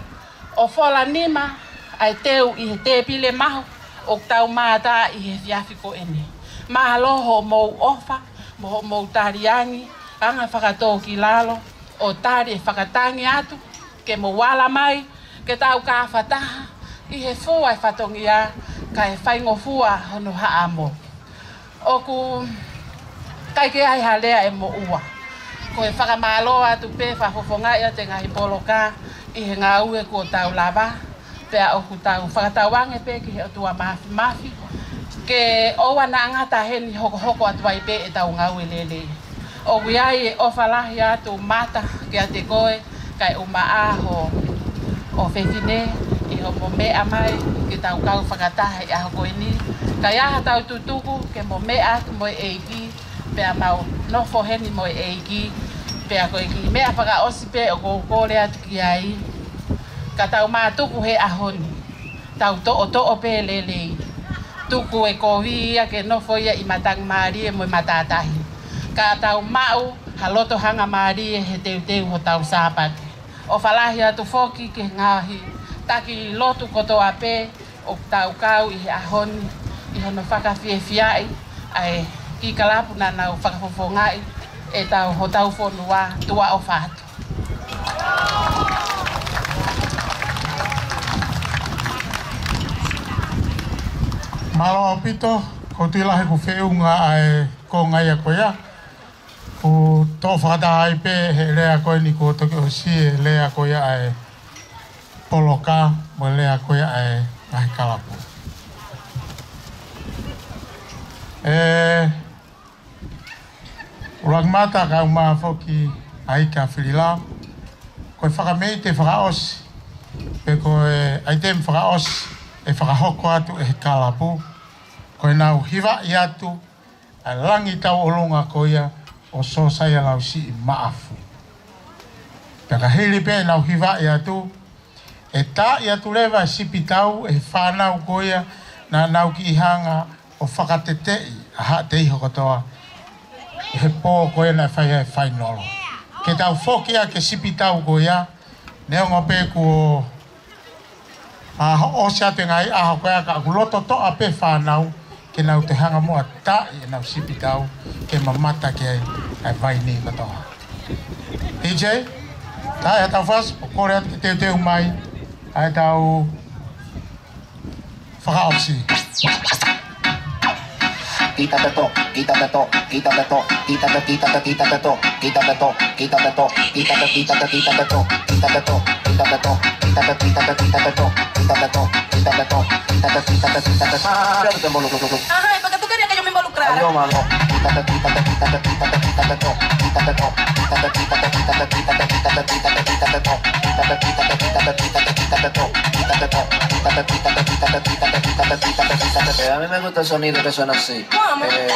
ʻo fola nima ʻa e teu ʻi he tēpile mahu ʻoku tau mātā ʻi he efiafi ko eni. Mālō hoʻomou ʻofa mo hoʻomou taliangi, anga fakatōkilalo ʻo tali e fakatangi atu ke mou ala mai ke tau kāfataha ʻi he fua e fatongia kae faingofua hono haʻamo. ʻOku ʻikai ke ʻi ai ha lea ʻe moʻua. Ko e fakamālō atu pē, fakafofongaʻi atu e ngaahi poloka ʻi he ngāue kuo tau lava, pea ʻoku tau fakatauange pē ki he ʻOtua Māfimafi ke ʻoua naʻa ngata heni, hokohoko atu ai pē ʻetau ngāue lelei. ʻOku ʻi ai e ʻofa lahi atu Mata kiate koe, kae ʻumaʻā ho ʻofefine, ʻi hoʻomo meʻa mai ke tau kau fakataha he ʻaho ko eni. Ka ʻi ai haʻatau tutuku ke mo meʻa atu mo e ʻEiki, pea mau nofo heni mo e ʻEiki. Pea ko e kiʻi meʻa fakaʻosi pē ʻoku ou kole atu ki ai, ka tau mātuku he ʻaho ni, tau toʻotoʻo pē lelei. Tuku e kovi ia ke nofo ia ʻi matangi mālie mo e matātahi, ka tau maʻu ha loto hangamālie he teuteu hotau Sāpate. ʻOfa lahi atu foki ki he ngaahi taki lotu kotoa pē ʻoku tau kau ʻi he ʻaho ni ʻi hono fakafiefiaʻi ʻa e kiʻi kalapu naʻa nau fakafofongaʻi ʻetau, hotau fonua. Tuʻa ʻofa atu. Mālō ʻaupito, ʻoku ou tui lahi kuo feʻunga ʻa e konga ia ko ia. Kuo toʻo fakataha ai pē he lea ko eni kuo toki ʻosi e lea ko ia ʻa e poloka mo e lea ko ia ʻa e ngaahi kalapu. ʻE, Fakimata kae ʻumaʻā foki ʻa e ika Filila, ko e fakameʻite fakaʻosi, pe ko e ʻaitemi fakaʻosi ʻe fakahoko atu ʻe he kalapu, ko ʻenau hivaʻi atu ʻa e langi tauʻolunga ko ia ʻo Siosaia Lausiʻi Maʻafu. Pea ka hili pē ʻenau hivaʻi atu, ʻe taaʻi atu leva e sipitau ʻe he fānau ko ia naʻa nau kiʻi hanga ʻo fakateteʻi ʻa Haʻateiho kotoa ʻi he pō ko ia naʻe fai ai e fainolo. Ke tau foki ʻa e sipitau ko ia, neongo pē kuo ʻa, ʻosi atu e ngaahi ʻaho ko ia ka ʻoku lototoʻa pē fānau ke nau toe hanga muʻa ʻo taaʻi ʻenau sipitau ke mamata ki ai ʻa e vaini kotoa. P J, tā ʻetau fasi, ʻoku kole atu ke teuteu mai ʻa ʻetau fakaʻosi. Ajá, ¿y para qué tú querías que yo me involucrara? Eh, a mí me gusta el sonido que suena así. ¿Cómo? Eh.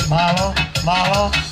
Mālō, mālō.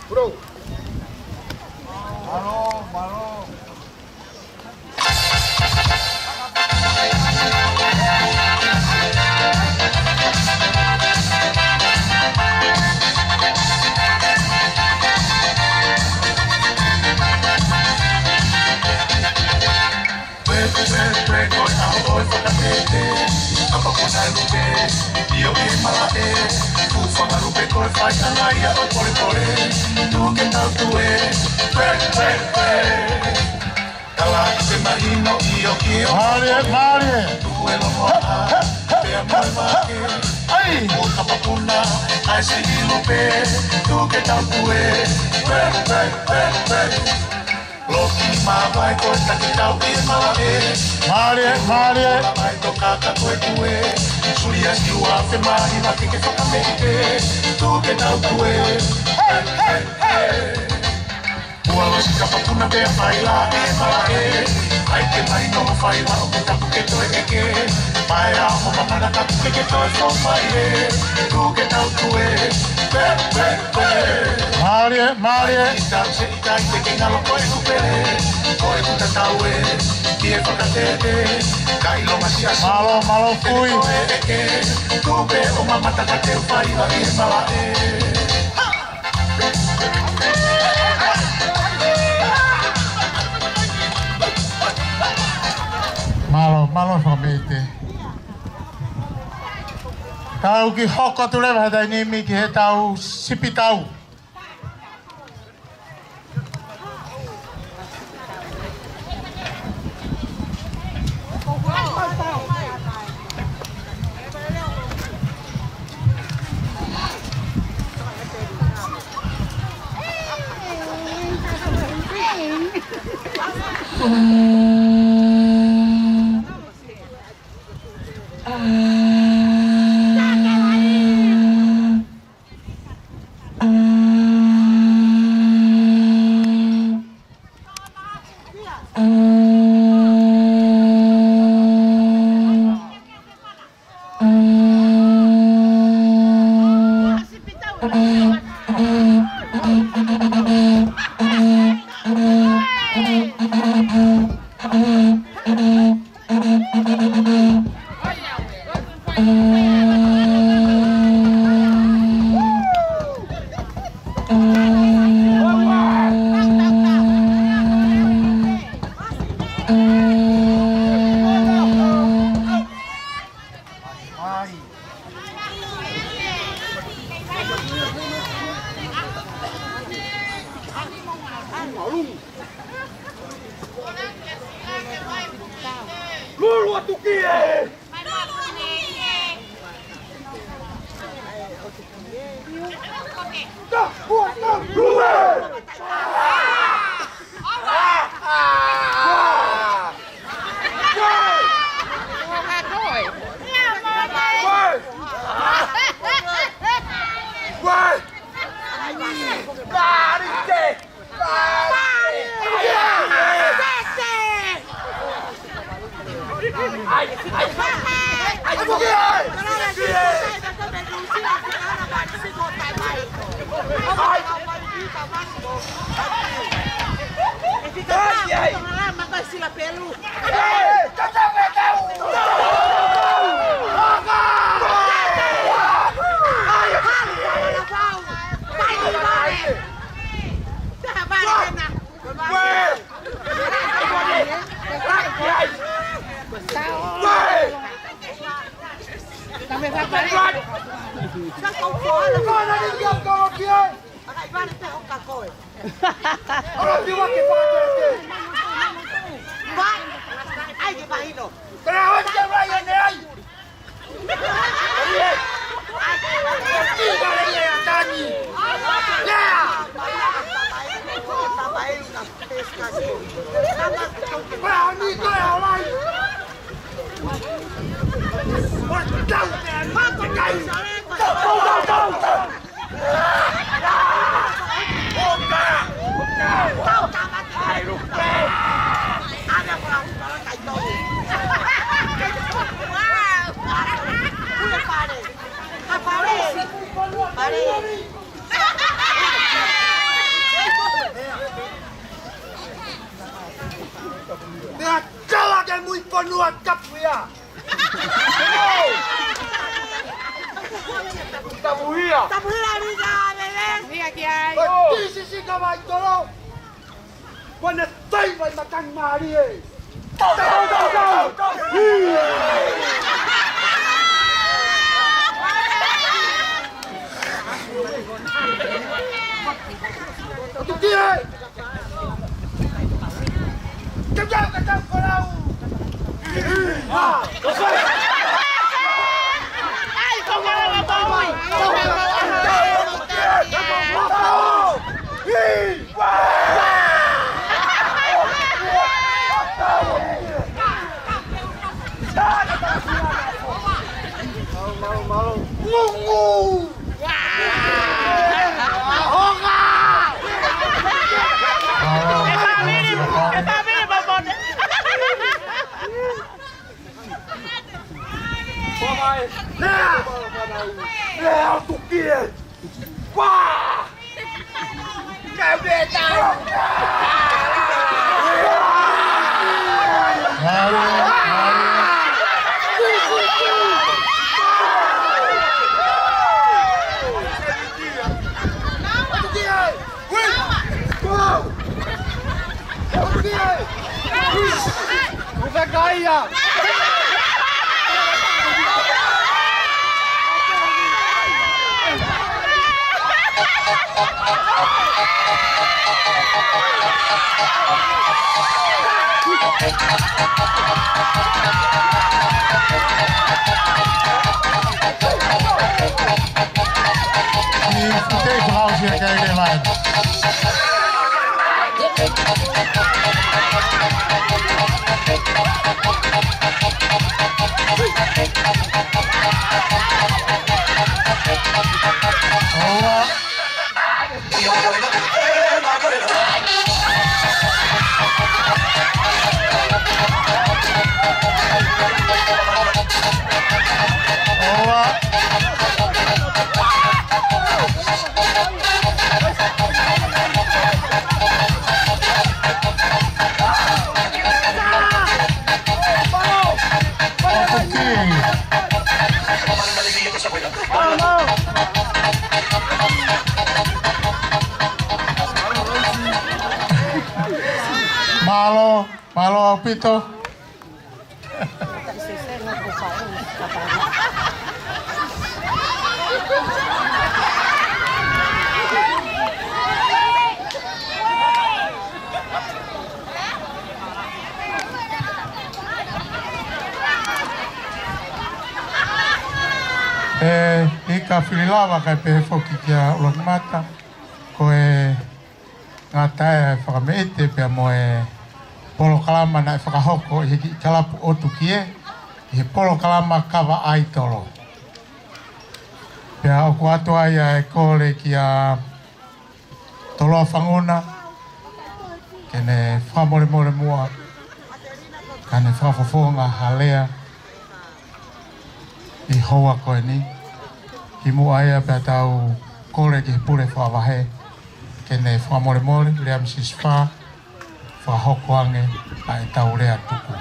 Bro. Mālō, mālō. Pue, pue, pue, ko e ʻaho ʻo e fakatete. Kapakuna e lupe, ʻio ʻi malaʻe. Kuo fanga lupe ko e faiʻanga ia ʻo e polepole. Tuku ke tau tue. Pue, pue, pue. Kala ʻi he mahino ʻio ʻio. Mālie, mālie. Tuku e longoaʻa. Pea mo e vake. ʻAi. Kuo kapakuna ʻa e siʻi lupe. Tuku ke tau tue. Pue, pue, pue, pue. Loki mavae ko e taki tau ʻi malaʻe. Mālie, mālie. Mavae to kaka ko e kue. Sulia siua fe mahi ma ke ke fakameʻite. Tuku ke tau tue. Hei, hei, hei. Ua losi kapakuna pea fai la ʻi malaʻe. ʻAi ke mai no fai la ʻo ko tapu ke toe ʻeke. Pae a mo mamana tapu ke ke toe fo mai e. Tuku ke tau tue. Pe, pe, pe. Mālie, mālie. ʻIkai te ke ngalo ko e kupe, ko e kuta tau e, ki he fakatete, kai longa sia sia. Mālō, mālō, kui. Ko e ʻeke, kupe ʻo mamata ka te fai la ʻi malaʻe. Mālō, mālō, fakameʻite. Tau kiʻi hoko atu leva he taimi ni ki he tau sipi tau. Lulu atu ki he. Fonua tapu ia. Tapu ia. Tapu ia, Lisa, bebe. Ia ki ai. Ko tisi si ka vai tolo. Ko ne tai vai matangi mālie. Tau, tau, tau, tau, tau. ʻOtu ki ai. Kau, kau, kau, kau, kau. Mau, mau, mau. Ngungu. Nea! Nea, ʻotu ki ai! Pā! Kau pē tau! Mālō, mālō ʻaupito. ʻE, ʻi ka fili lava kae pehē foki kia ʻUluakimata, ko e ngata ʻa e fakameʻite pea mo e polokalama naʻe fakahoko ʻi he kiʻi kalapu ʻOtu ki ai, ʻi he polokalama Kava ʻAitolo. Pea ʻoku ʻoatu ai ʻa e kole kia Toloa Fanguna, ke ne fakamolemole muʻa, ka ne fakafofonga ha lea ʻi he houa ko eni. Kimuʻa ia pea tau kole ki he pule fakavahe, ke ne fakamolemole, lea Misisi Fā, fakahoko ange ʻa e tau lea tuku.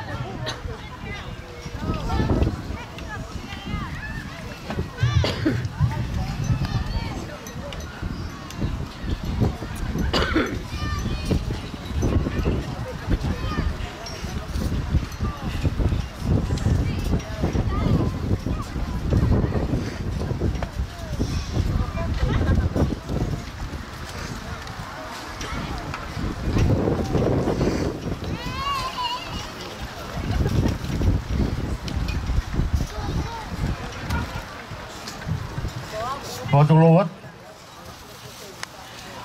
Fakatulou atu.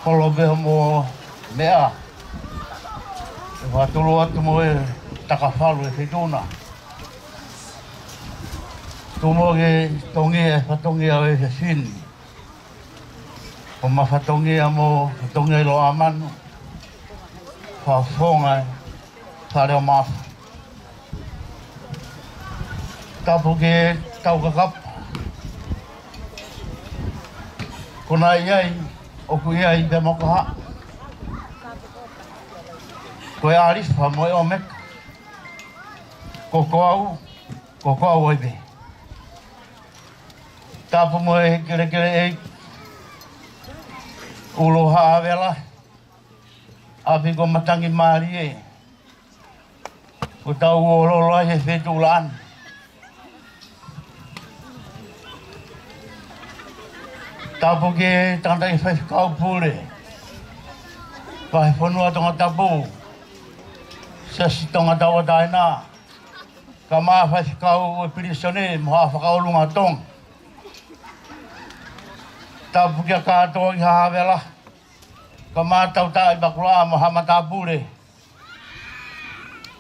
Kolomeʻa mo meʻa. ʻE fakatulou atu mo e takafalu ʻe Fituna. Tuku muʻa ke tongia e fatongia ʻo e fefine. Ko ma fatongia mo fatongia ʻi Loʻamanu. Fakafofonga e Fale ʻo Maʻafu. Tapu ke tau kakapa. Ko na ʻi ai, ʻoku ʻi ai pea mo ka haʻu. Ko e ʻAlifa mo e ʻOmeka. Ko ko au, ko ko au ai pē. Tapu mo e kelekele ʻeiki, ʻUluhaʻa Havea Lahi, ʻapi ko Matangi Mālie, ko tau ō lolo ai he feituʻu laʻā ni. Tapu ki he tangataʻi faifekau pule, Fai Fonua Tongatapu, Siasi Tonga Tauʻatāina, kae ʻumaʻā faifekau ʻo e pilīsone mo Haʻa Fakaʻolunga ʻo Tonga. Tapu kia Kātoa ki Haʻa Havea Lahi, kae ʻumaʻā Tautai Makulaʻa mo Haʻa Matāpule.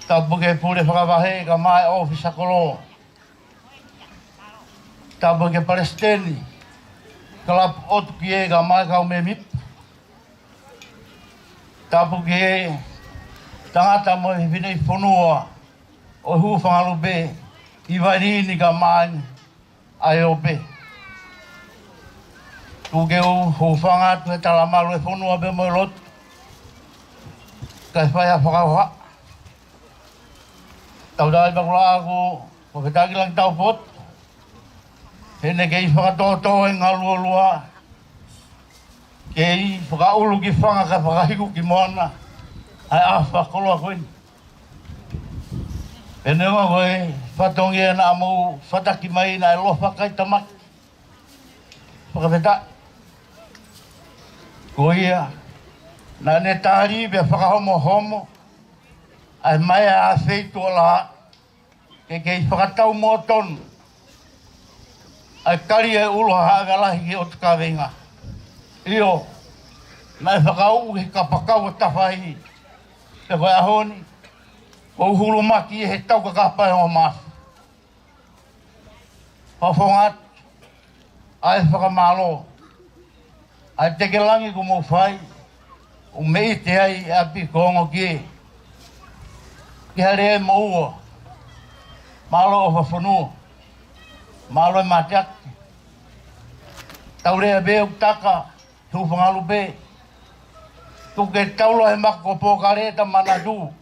Tapu ki he pule fakavahe, kae ʻumaʻā e ʻōfisa kolo. Tapu ki he palesiteni, kalapu ʻOtu Kie, kae ʻumaʻā e kau mēmipa. Tapu ki he tangata mo e fefine ʻi fonua ʻo e Hūfangalupe ʻi Vainī ni, kae ʻumaʻā ʻa e ʻope. Tuku ke u hūfanga atu he talamalu ʻo e fonua pea mo e lotu, kae fai ha fakahoha. Tautai Makulaʻa, ko e fakafetaʻi ki Langitaupoto, heʻene kei fakatōtō e ngalualua, kei fakaʻulu ki fanga kae fakahiku ki moana ʻa e ʻaho fakakoloa ko eni. Pea neongo ko e fatongia naʻa mou fataki mai, naʻe ʻaloʻofa kae ʻikai tamaki. Fakafetaʻi. Ko ia, naʻa ne tali pea fakahomohomo ʻa e maea ʻa e feituʻu laʻā, ke kei fakatau mo tonu ʻa e kali ʻa e ʻUluhaʻa Havea Lahi ki he ʻotu kaveinga. ʻIo, naʻe fakauʻu he kapakau ʻo tafahi, pea ko e ʻaho ni, kuo u hulumaki he tau kakapa ʻe ongo mā afe. Fakafofonga atu ʻa e fakamālō, ʻa e tekelangi kuo mou fai, ʻoku mei ʻite ai e ʻapi ko Ongo Kie. Ki ha lea ʻe moua, mālō ʻofa fonua, mālō e mateaki. Tau lea pē ʻoku taka he Hūfangalupe, tuku ke tau lau he maka ko Pōkaleta Manatu,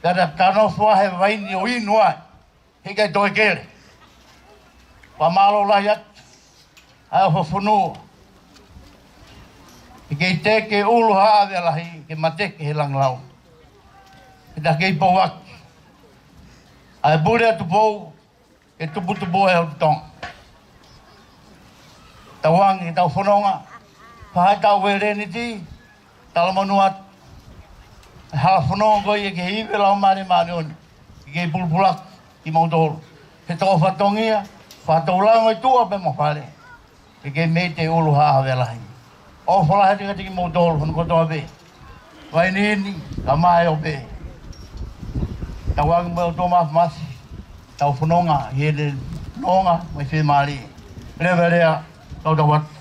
pea ta nofo he vaini ʻo inu ai, heʻikai toe kele. Pea mālō lahi atu ʻa e ʻofa fonua. He kei teke ʻUluhaʻa Havea Lahi ke mateke he langilau, he ta kei pouaki. ʻA e pule ʻa Tupou, ke tuputupu ʻa e ʻOtu Tonga. Tauange ke tau fononga, fai haʻatau ʻeleniti, talamonū atu e hala fononga ko ia ki he ivi ʻo e Laumālie Māʻoniʻoni, ke kei pulupulaki kimoutolu he toko fatongia, fakatoulango ʻi tuʻa pea mo fale, ke kei mei te ʻUluhaʻa Havea Lahi. ʻOfa lahi atu kiate kimoutolu hono kotoa pē, Vainī ni, kae ʻumaʻā e ʻope. Tauange mo e ʻOtua Māfimafi, tau fononga ʻi heʻene nonga mo e fiemālie. Levelea, tautau atu.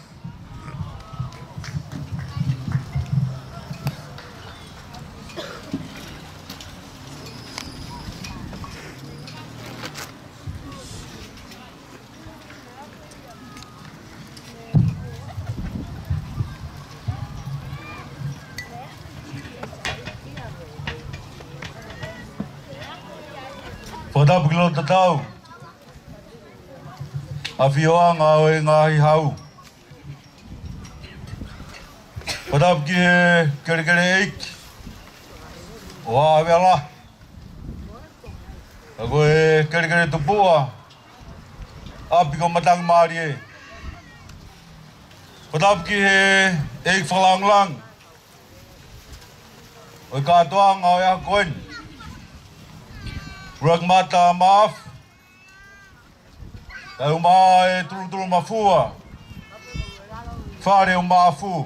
Fakatapu ki loto tatau, ʻafioʻanga ʻo e ngaahi hau. Fakatapu ki he kelekele ʻeiki ʻo Haʻa Havea Lahi, ka ko e kelekele tupuʻa, ʻapi ko Matangi Mālie. Fakatapu ki he ʻeiki fakalāngilangi ʻo e kātoanga ʻo e ʻaho ko eni, ʻUluaki Mata Maʻafu, kae ʻumaʻā e Tulutulu Mafua, Fale ʻo Maʻafu.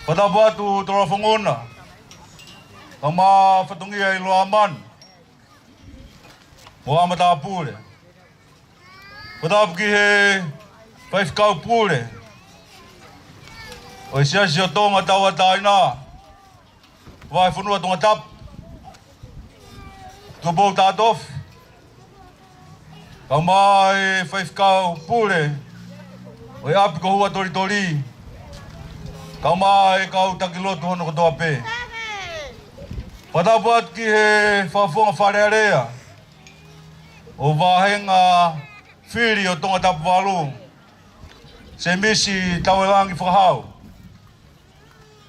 Fakatapu atu Toloa Fongona, kae ʻumaʻā fatongia ʻi Loʻamanu mo Haʻa Matāpule. Fakatapu ki he faifekau pule ʻo e Siasi ʻo Tonga Tauʻatāina, Vahefonua Tongatapu, Tupou Tatofi, kae ʻumaʻā e faifekau pule ʻo e ʻapi ko Huʻatolitoli, kae ʻumaʻā e kau taki lotu hono kotoa pē. Fakatapu atu ki he Fakafofonga Fale Alea ʻo e Vāhenga Fili ʻo Tongatapu Valu, Semisi Tauelangi Fakahau.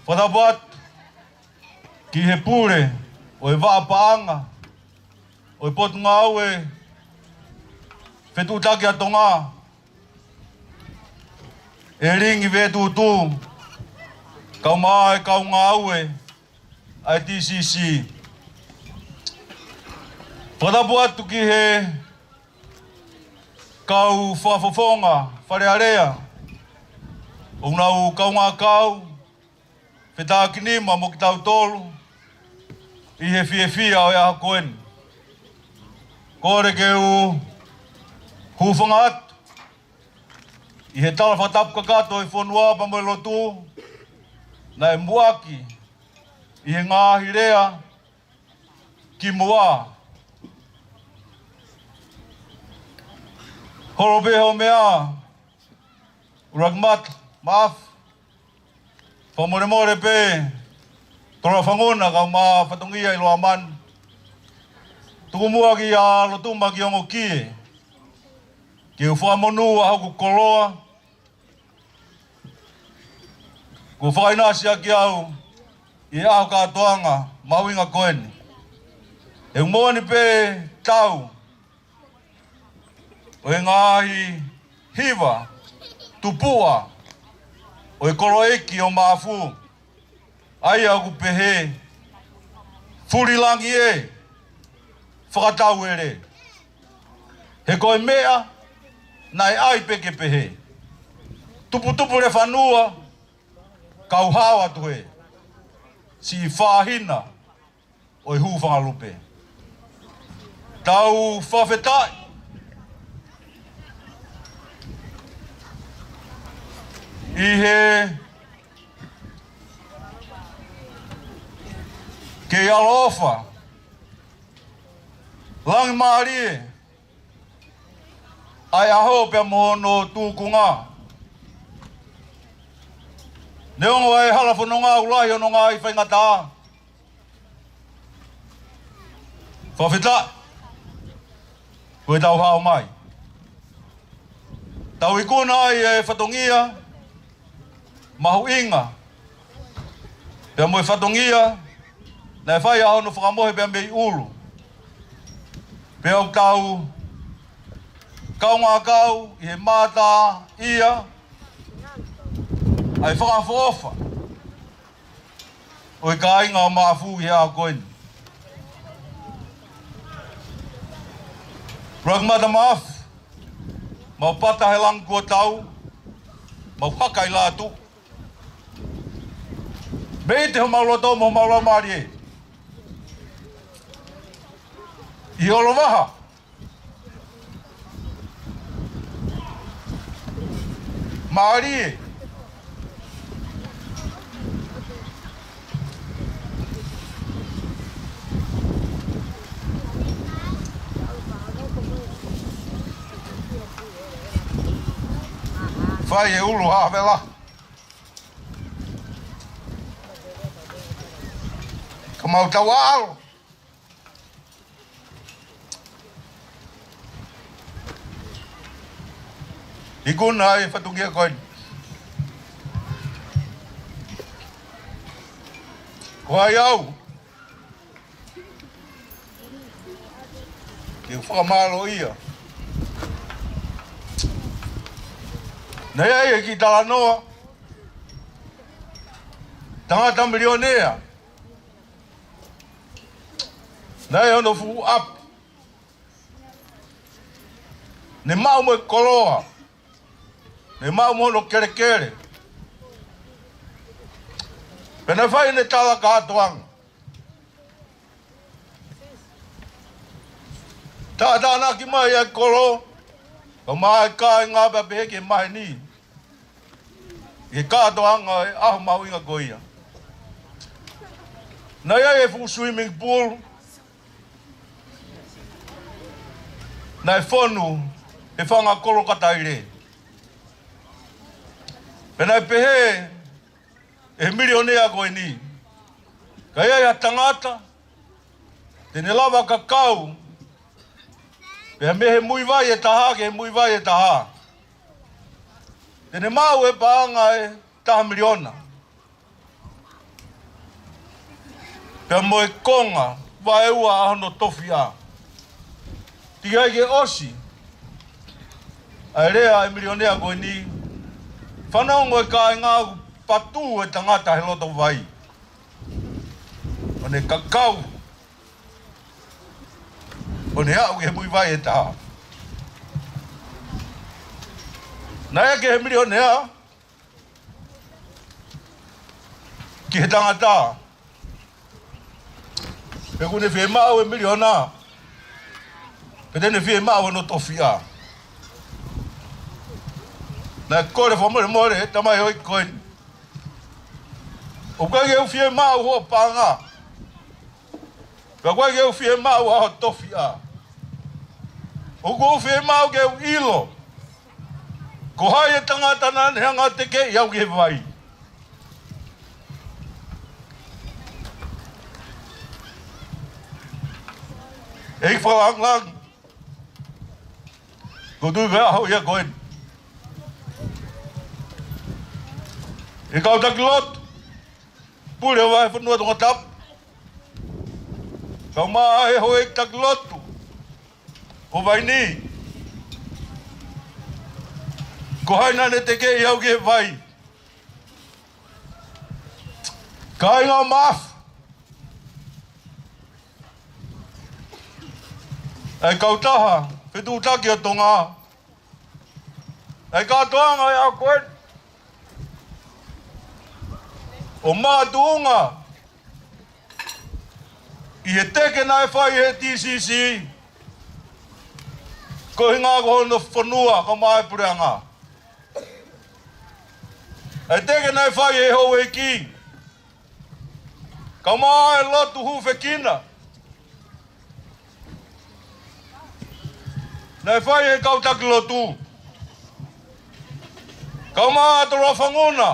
Fakatapu atu ki he Pule ʻo e Vaʻa Paʻanga ʻo e Potungāue Fetuʻutaki ʻa Tonga, ʻElingi Vetutu, kae ʻumaʻā e kau ngāue ʻa e T C C. Fakatapu atu ki he kau Fakafofonga Fale Alea ʻoku nau kaungā kau fetākinima mo kitautolu ʻi he fiefia ʻo e ʻaho ko eni. Kole ke u hūfanga atu ʻi he tala fakatapu kakato ʻo e fonua pea mo e lotu naʻe muʻaki ʻi he ngaahi lea kimuʻa. Holo pē hoʻo meʻa, ʻUluaki Mata Maʻafu. Fakamolemole pē Toloa Fanguna kae ʻumaʻā Fatongia ʻIloa Manu. Tuku muʻa kia Lotuma ki Ongokie, ke u fakamonū ʻa hoku koloa kuo fakaʻinasi ʻaki au ʻi he ʻaho kātoanga mahuʻinga ko eni. He ʻoku moʻoni pē tau ʻo e ngaahi hiva tupuʻa ʻo e koloa ʻeiki ʻo Maʻafu, ʻa ia ʻoku pehē: Fuli langi ē, fakatau ē lē. He ko e meʻa naʻe ʻai pē ke pehē: Tuputupu lefanua, kau hao atu ē, siʻi fāhina ʻo e hūfanga lupe. Tau fakafetaʻi ʻi he kei ʻaloʻofa langi mālie ʻa e ʻaho pea mo hono tūkunga. Neongo ʻa e hala fononga ʻoku lahi hono ngaahi faingataʻa, fakafetaʻi ko ʻetau hao mai. Tau ikuna ai e fatongia mahuʻinga pea mo e fatongia naʻe fai ʻa hono fakamohe pea mei ʻulu. Pea ʻoku tau kaungā kau ʻi he mātā ia ʻa e fakaʻofoʻofa ʻo e kāinga ʻo Maʻafu ʻi he ʻaho ko eni. ʻUluaki Mata Maʻafu, mau pata he langi kuo tau, mau haka ʻi lātuʻu. Mei te homau loto mo homau laumālie ʻi ʻOlovaha. Mālie. Fai e ʻulu ha vela. Ka mau tau ʻalu. Ikuna ai e fatongia ko eni. Ko ai au ke u fakamālōʻia. Naʻe ʻi ai e kiʻi talanoa, tangata milionea naʻe ʻi hono fuʻu ʻapi. Ne maʻu mo e koloa, ne maʻu mo hono kelekele. Pea naʻe fai ʻene tala kātoanga. Tātānaki mai ʻa e kolo, kae ʻumaʻā e kāinga pea pehē ki he maheni, ʻi he kātoanga ʻo e ʻaho mahuʻinga ko ia. Naʻe ʻi ai e fuʻu swimming pool naʻe fonu he fanga kolo kataile. Pea naʻe pehē ʻe he milionea ko eni, ka ʻi ai ha tangata te ne lava ʻo kakau pea mei he muivai ʻe taha ki he muivai ʻe taha. Te ne maʻu e paʻanga ʻe taha miliona pea mo e konga vaeua ʻa hono tofiʻa. Teʻeki ai ke ʻosi ʻa e lea ʻa e milionea ko eni. Fanongo e kāinga, ʻoku patu e tangata he loto vai ʻo ne kakau ʻo ne aʻu ki he muivai ʻe taha. Naʻe ʻeke ʻe he milionea ki he tangata pe ʻoku ne fiemaʻu e miliona pe te ne fiemaʻu hono tofiʻa. Naʻe kole fakamolemole e tamaioʻeiki ko eni, ʻoku ʻikai ke u fiemaʻu hoʻo paʻanga, pea ʻoku ʻikai ke u fiemaʻu hoʻo tofiʻa. ʻOku ou fiemaʻu ke u ʻilo ko hai e tangata naʻa ne hanga ʻo tekeʻi au ki he vai. ʻEiki fakalāngilangi, ʻoku ou tui ko e ʻaho ia ko eni, ʻe kau taki lotu, pule ʻo e vahefonua Tongatapu, kae ʻumaʻā e houʻeiki taki lotu ʻo Vainī, ko hai naʻa ne tekeʻi au ki he vai? Kāinga Maʻafu, ʻa e kautaha fetuʻutaki ʻo Tonga, ʻa e kātoanga ʻo e ʻaho ko eni, ʻo makatuʻunga ʻi he teke naʻe fai ʻe he TCC, ko e ʻuhinga ko hono fonua kae ʻumaʻā e puleʻanga. ʻA e teke naʻe fai ʻe he houʻeiki kae ʻumaʻā e lotu hūfekina naʻe fai ʻe he kau taki lotu, kae ʻumaʻā Toloa Fanguna,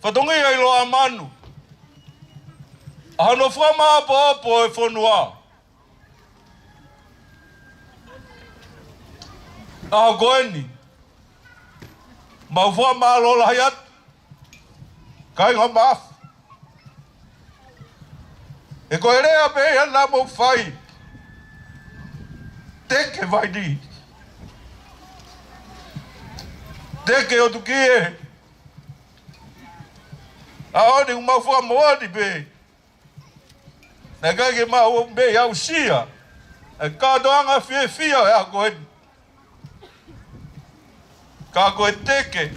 fatongia ʻi Loʻamanu, ʻa hono fakamāʻopoʻopo e fonua. ʻAho ko eni, mau fakamālō lahi atu, kāinga Maʻafu. He ko e lea pē ia naʻa mou fai: teke Vainī, teke ʻOtukie. ʻAho ni ʻoku mau fakamoʻoni pē naʻe ʻikai ke mau mei aʻusia e kātoanga fiefia ʻo e ʻaho ko eni, ka ko e teke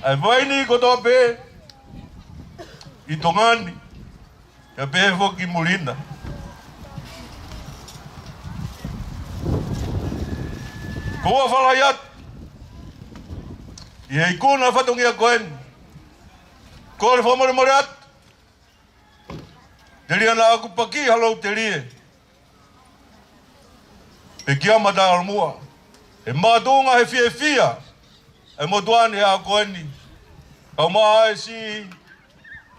ʻa e vaini kotoa pē ʻi Tonga ni, pea pehē foki ki muli na. Ko ʻeku fakalahi atu ʻi he ikuna fatongia ko eni, kole fakamolemole atu, telia naʻa ku paki ha loutelie pe kia mata alomuʻa, he makatuʻunga he fiefia e motuʻa ni he ʻaho ko eni, kae ʻumaʻā e siʻi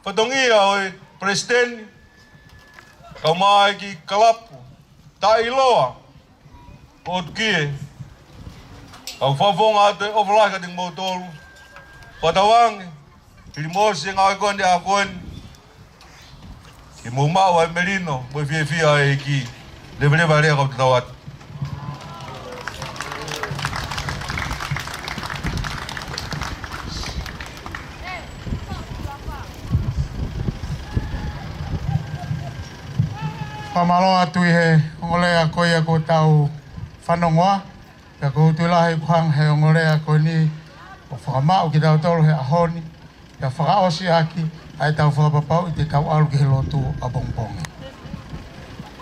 fatongia ʻo e palesiteni, kae ʻumaʻā e kiʻi kalapu taʻeʻiloa ʻo ʻOtukie. Kau fakafofonga atu e ʻofa lahi kiate kimoutolu, fakatauange hili mo e ngāue ko eni he ʻaho ko eni, ke mou maʻu ʻa e melino mo e fiefia ʻa e ʻEiki. Leveleva e lea, kau tatau atu. Fakamālō atu ʻi he ongo lea ko ia kuo tau fanongoa. Pea ʻoku ou tui lahi ʻoku hanga he ongo lea ko eni ʻo fakamaʻu kitautolu he ʻaho ni, pea fakaʻosi ʻaki ʻa ʻetau fakapapauʻi te tau ʻalu ki he lotu ʻapongipongi.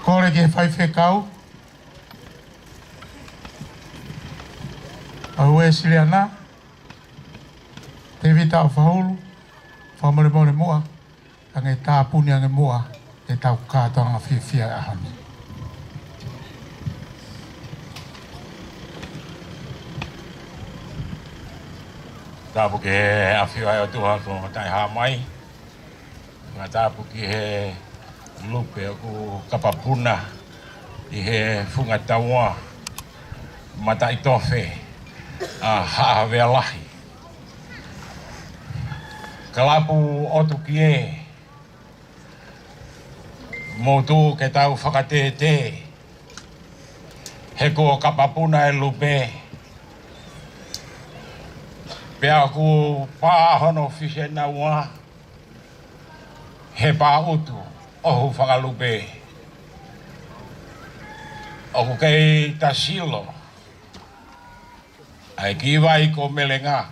Kole ki he faifekau, ʻa Uēsiliana, Tēvita ʻOfahulu, fakamolemole muʻa, kae tāpuni ange muʻa ʻetau kātoanga fiefia he ʻaho ni. Tapu ki he ʻafio ʻa e ʻOtua ko Taʻehāmai. Fakatapu ki he Lupe ʻoku kapapuna ʻi he funga taua mataʻitofe ʻa Haʻa Havea Lahi. Kalapu ʻOtu Kie, mou tuʻu ke tau fakatētē, he kuo kapapuna e lupe, pea ʻoku pā hono fise naua he pāʻutu ʻoku fakalupe. ʻOku kei tasilo ʻa e kiʻi vai ko Melenga,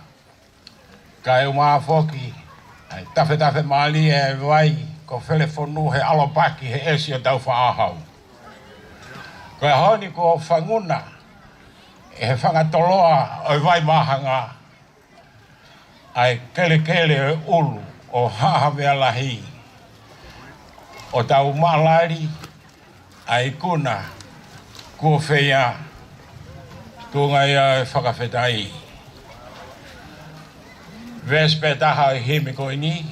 kae ʻumaʻā foki ʻa e tafetafe mālie e vai ko Felefonu he ʻalopaki he ʻesi ʻo Taufaʻāhau. Ko e ʻaho ni kuo fanguna ʻe he fanga toloa ʻo e Vai Māhanga ʻa e kelekele ʻo e ʻulu ʻo Haʻa Havea Lahi, ʻo tau maʻalali ʻa e ikuna kuo feia. Tuʻunga ia e fakafetaʻi. Veesi pē taha ʻo e himi ko eni,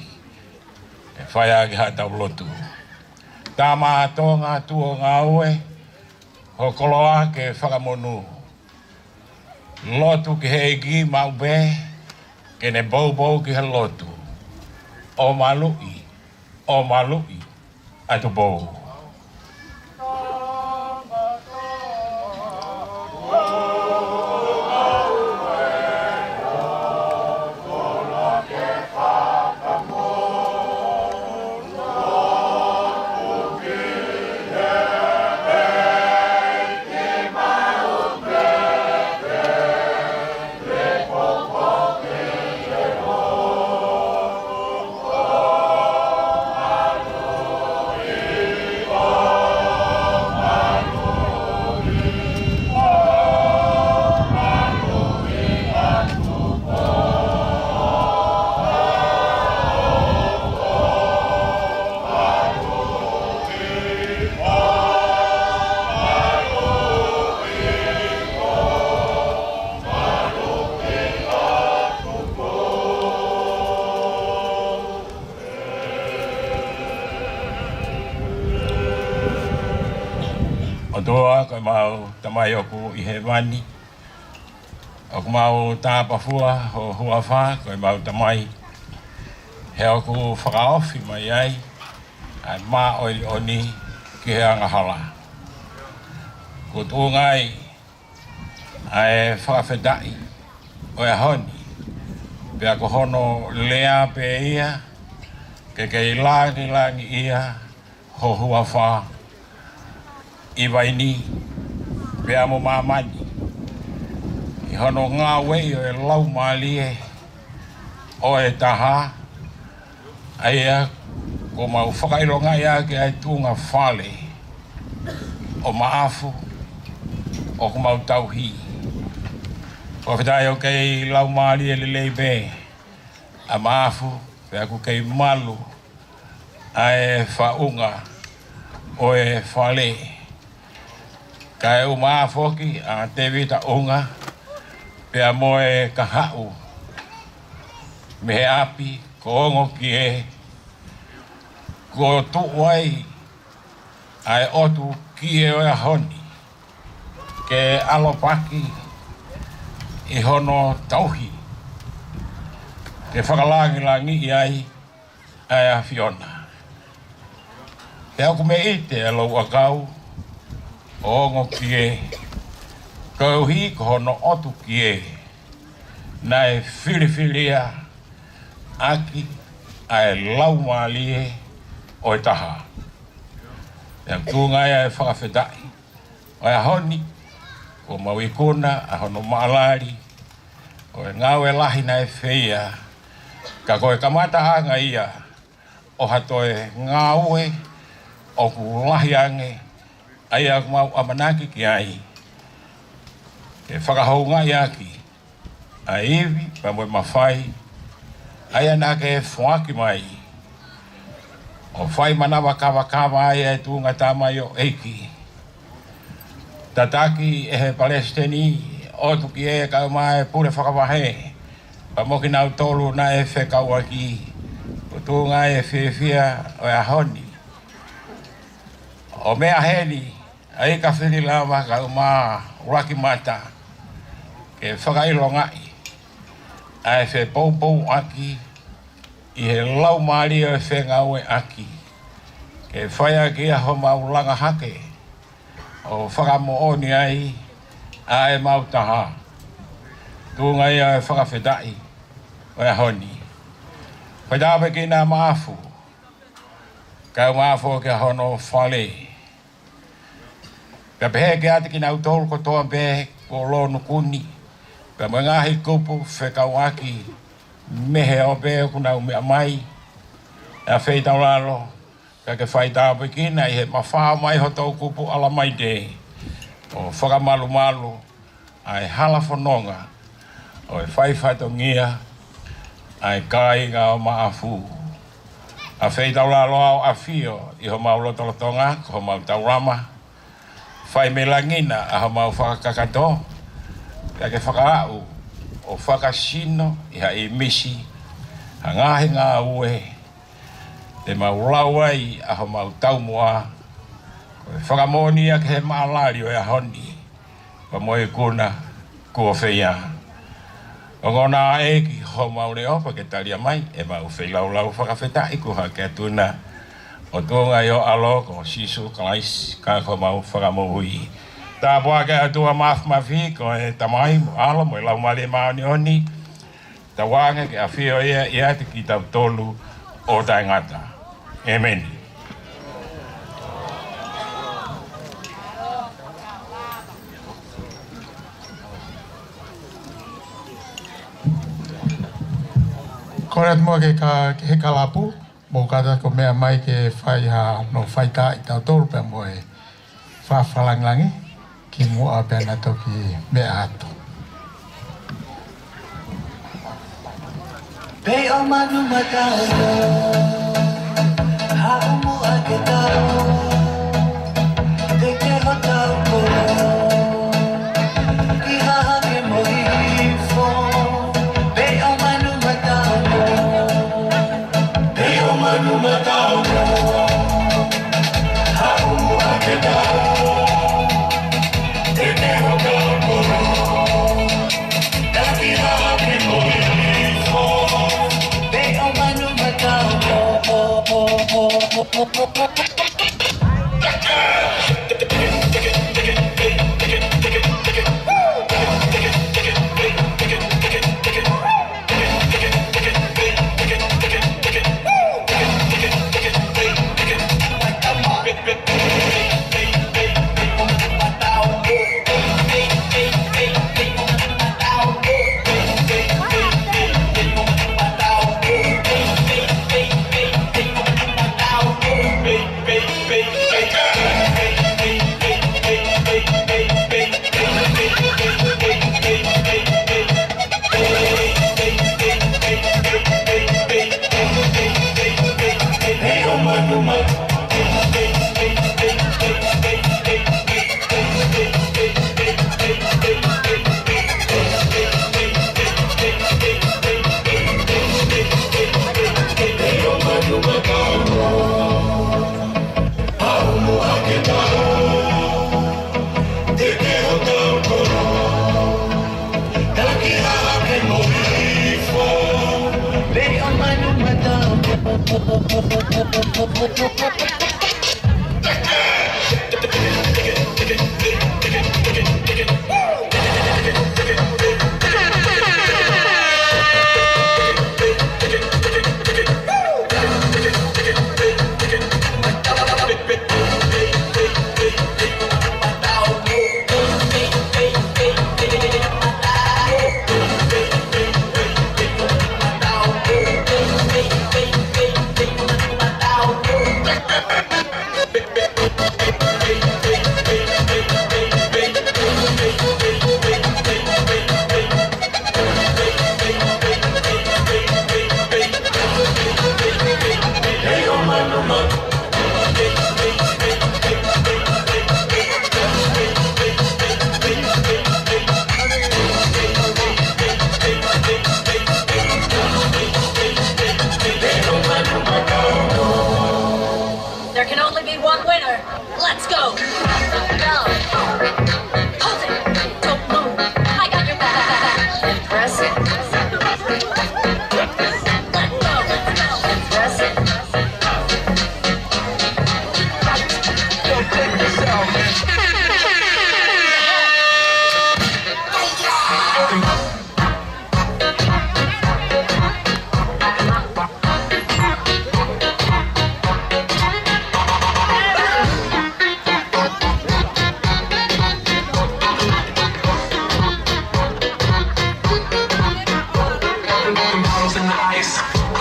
ʻe fai ʻaki haʻatau lotu. Tama Tonga tuʻu ʻo ngāue, ho koloa ke fakamonū. Lotu ki he ʻEiki maʻu pē, ke ne poupou ki he lotu. ʻO maluʻi, ʻo maluʻi ʻa Tupou. ʻOtua, ko ʻemau Tamai ʻoku ʻi hēvani, ʻoku mau tāpafua ho huafa, ko ʻemau Tamai, he ʻoku fakaofi mai ai ʻa e māʻoniʻoni ki he angahala. Ko e tuʻunga ia ʻa e fakafetaʻi ʻo e ʻaho ni, pea ko hono lea pē ia, ke kei langilangiʻia ho huafa ʻi vaini pea mo māmani, ʻi hono ngāueʻi ʻo e Laumālie ʻo e Taha, ʻa ia kuo mau fakaʻilongaʻi ʻaki ʻa e tuʻunga fale ʻo Maʻafu ʻoku mau tauhi. Fakafetaʻi ʻoku kei laumālie lelei pē ʻa Maʻafu, pea ʻoku kei malu ʻa e faʻunga ʻo e fale. Kae ʻumaʻā foki ʻa Tēvita ʻUnga, pea mo e kahaʻu mei he ʻapi ko Ongokie, kuo tuʻu ai ʻa e ʻOtu Kie ʻo e ʻaho ni, ke ʻalopaki ʻi hono tauhi, ke fakalangilangiʻi ai ʻa e ʻAfiona. Pea ʻoku meʻite ʻa e louʻakau ʻo Ongokie, koeʻuhi ko hono ʻOtu Kie naʻe filifilia ʻaki ʻa e Laumālie ʻo e Taha. Pea tuʻunga ia e fakafetaʻi ʻo e ʻaho ni, kuo mau ikuna ʻa hono maʻalali ʻo e ngāue lahi naʻe feia, ka ko e kamataʻanga ia ʻo ha toe ngāue ʻoku lahi ange, ʻa ia ʻoku mau ʻamanaki ki ai, ke fakahoungaʻi ʻaki ʻa e ivi pea mo e mafai, ʻa ia naʻa ke foaki mai, ʻo fai manava kavakava ai ʻa e tuʻunga tamaioʻeiki. Tataki ʻe he Palesiteni, ʻOtu Kie, kae ʻumaʻā e pule fakavahe, pea mo kinautolu naʻe fekauʻaki, ko e tuʻunga e fiefia ʻo e ʻaho ni, ʻo meʻa heni, ʻa ia ka fili lava kae ʻumaʻā ʻuluaki mata, ke fakaʻilongaʻi ʻa e fepoupouaki ʻi he laumālie ʻo e fengāueʻaki, ke fai ʻaki ia homau langa hake ʻo fakamoʻoni ai ʻa e mau taha. Tuʻunga ia e fakafetaʻi ʻo e ʻaho ni. Fai tāpuekina Maʻafu, kae ʻumaʻā foki ʻa hono fale. Pea pehē kiate kinautolu kotoa pē kuo lōnukuni, pea mo e ngaahi kupu fekauʻaki mei he ope ʻoku nau meʻa mai, ʻa e feitaulalo, ka ke fai tāpuekina ʻi he mafao mai hoto kupu ʻalamaite, ʻo fakamalumalu ʻa e hala fononga ʻo e fai fatongia ʻa e kāinga ʻo Maʻafu. ʻA e feitaulalo ʻoku ʻafio ʻi homau lotolotonga, ko homau taulama, fai mei langi na ʻa homau fakakakato, pea ke fakaaʻu ʻo fakasino ʻi ha ʻīmisi ha ngaahi ngāue te mau lau ai ʻa homau taumuʻa, ko e fakamoʻoni ia ki he maʻalali ʻo e ʻaho ni, pea mo e ikuna kuo feia. Ongona ʻEiki homau leʻo pea ke talia mai ʻemau feilaulau fakafetaʻi kuo hake atu na, ʻo tuʻunga ʻi ho ʻAlo ko Sīsū Kalaisi, ka ko homau Fakamoʻui. Tāpuaki ʻa e ʻOtua Māfimafi, ko e Tamai mo e ʻAlo mo e Laumālie Māʻoniʻoni, tauange ke ʻafio ia ʻiate kitautolu ʻo taʻengata. ʻĒmeni. Kole atu muʻa ke ka, ke he kalapu, mo kātaki ʻo meʻa mai ke fai hano faitaaʻi tautolu pea mo e fakafakalāngilangi, kimuʻa pea na toki meʻa atu. Pei ʻo manu mataʻu, haʻu muʻa ke tau, teke hotau kolo, ʻi hahake mo hihifo. Pei ʻo manu mataʻu, pei ʻo manu mataʻu, haʻu muʻa ke tau, teke hotau kolo, taki hahake mo hihifo. Pei ʻo manu mataʻu.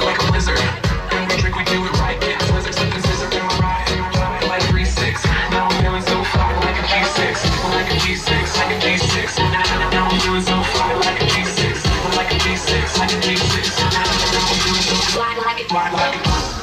Like a wizard. Every trick we do it right, get the wizard to consider in my ride. Like three six. Now I'm feeling so fly, like a G six. Like a G six, like a G six. Now, now, now I'm feeling so fly, like a G six. Like a G six, like a G six. Now, now, now I'm feeling so fly, like a, fly, like a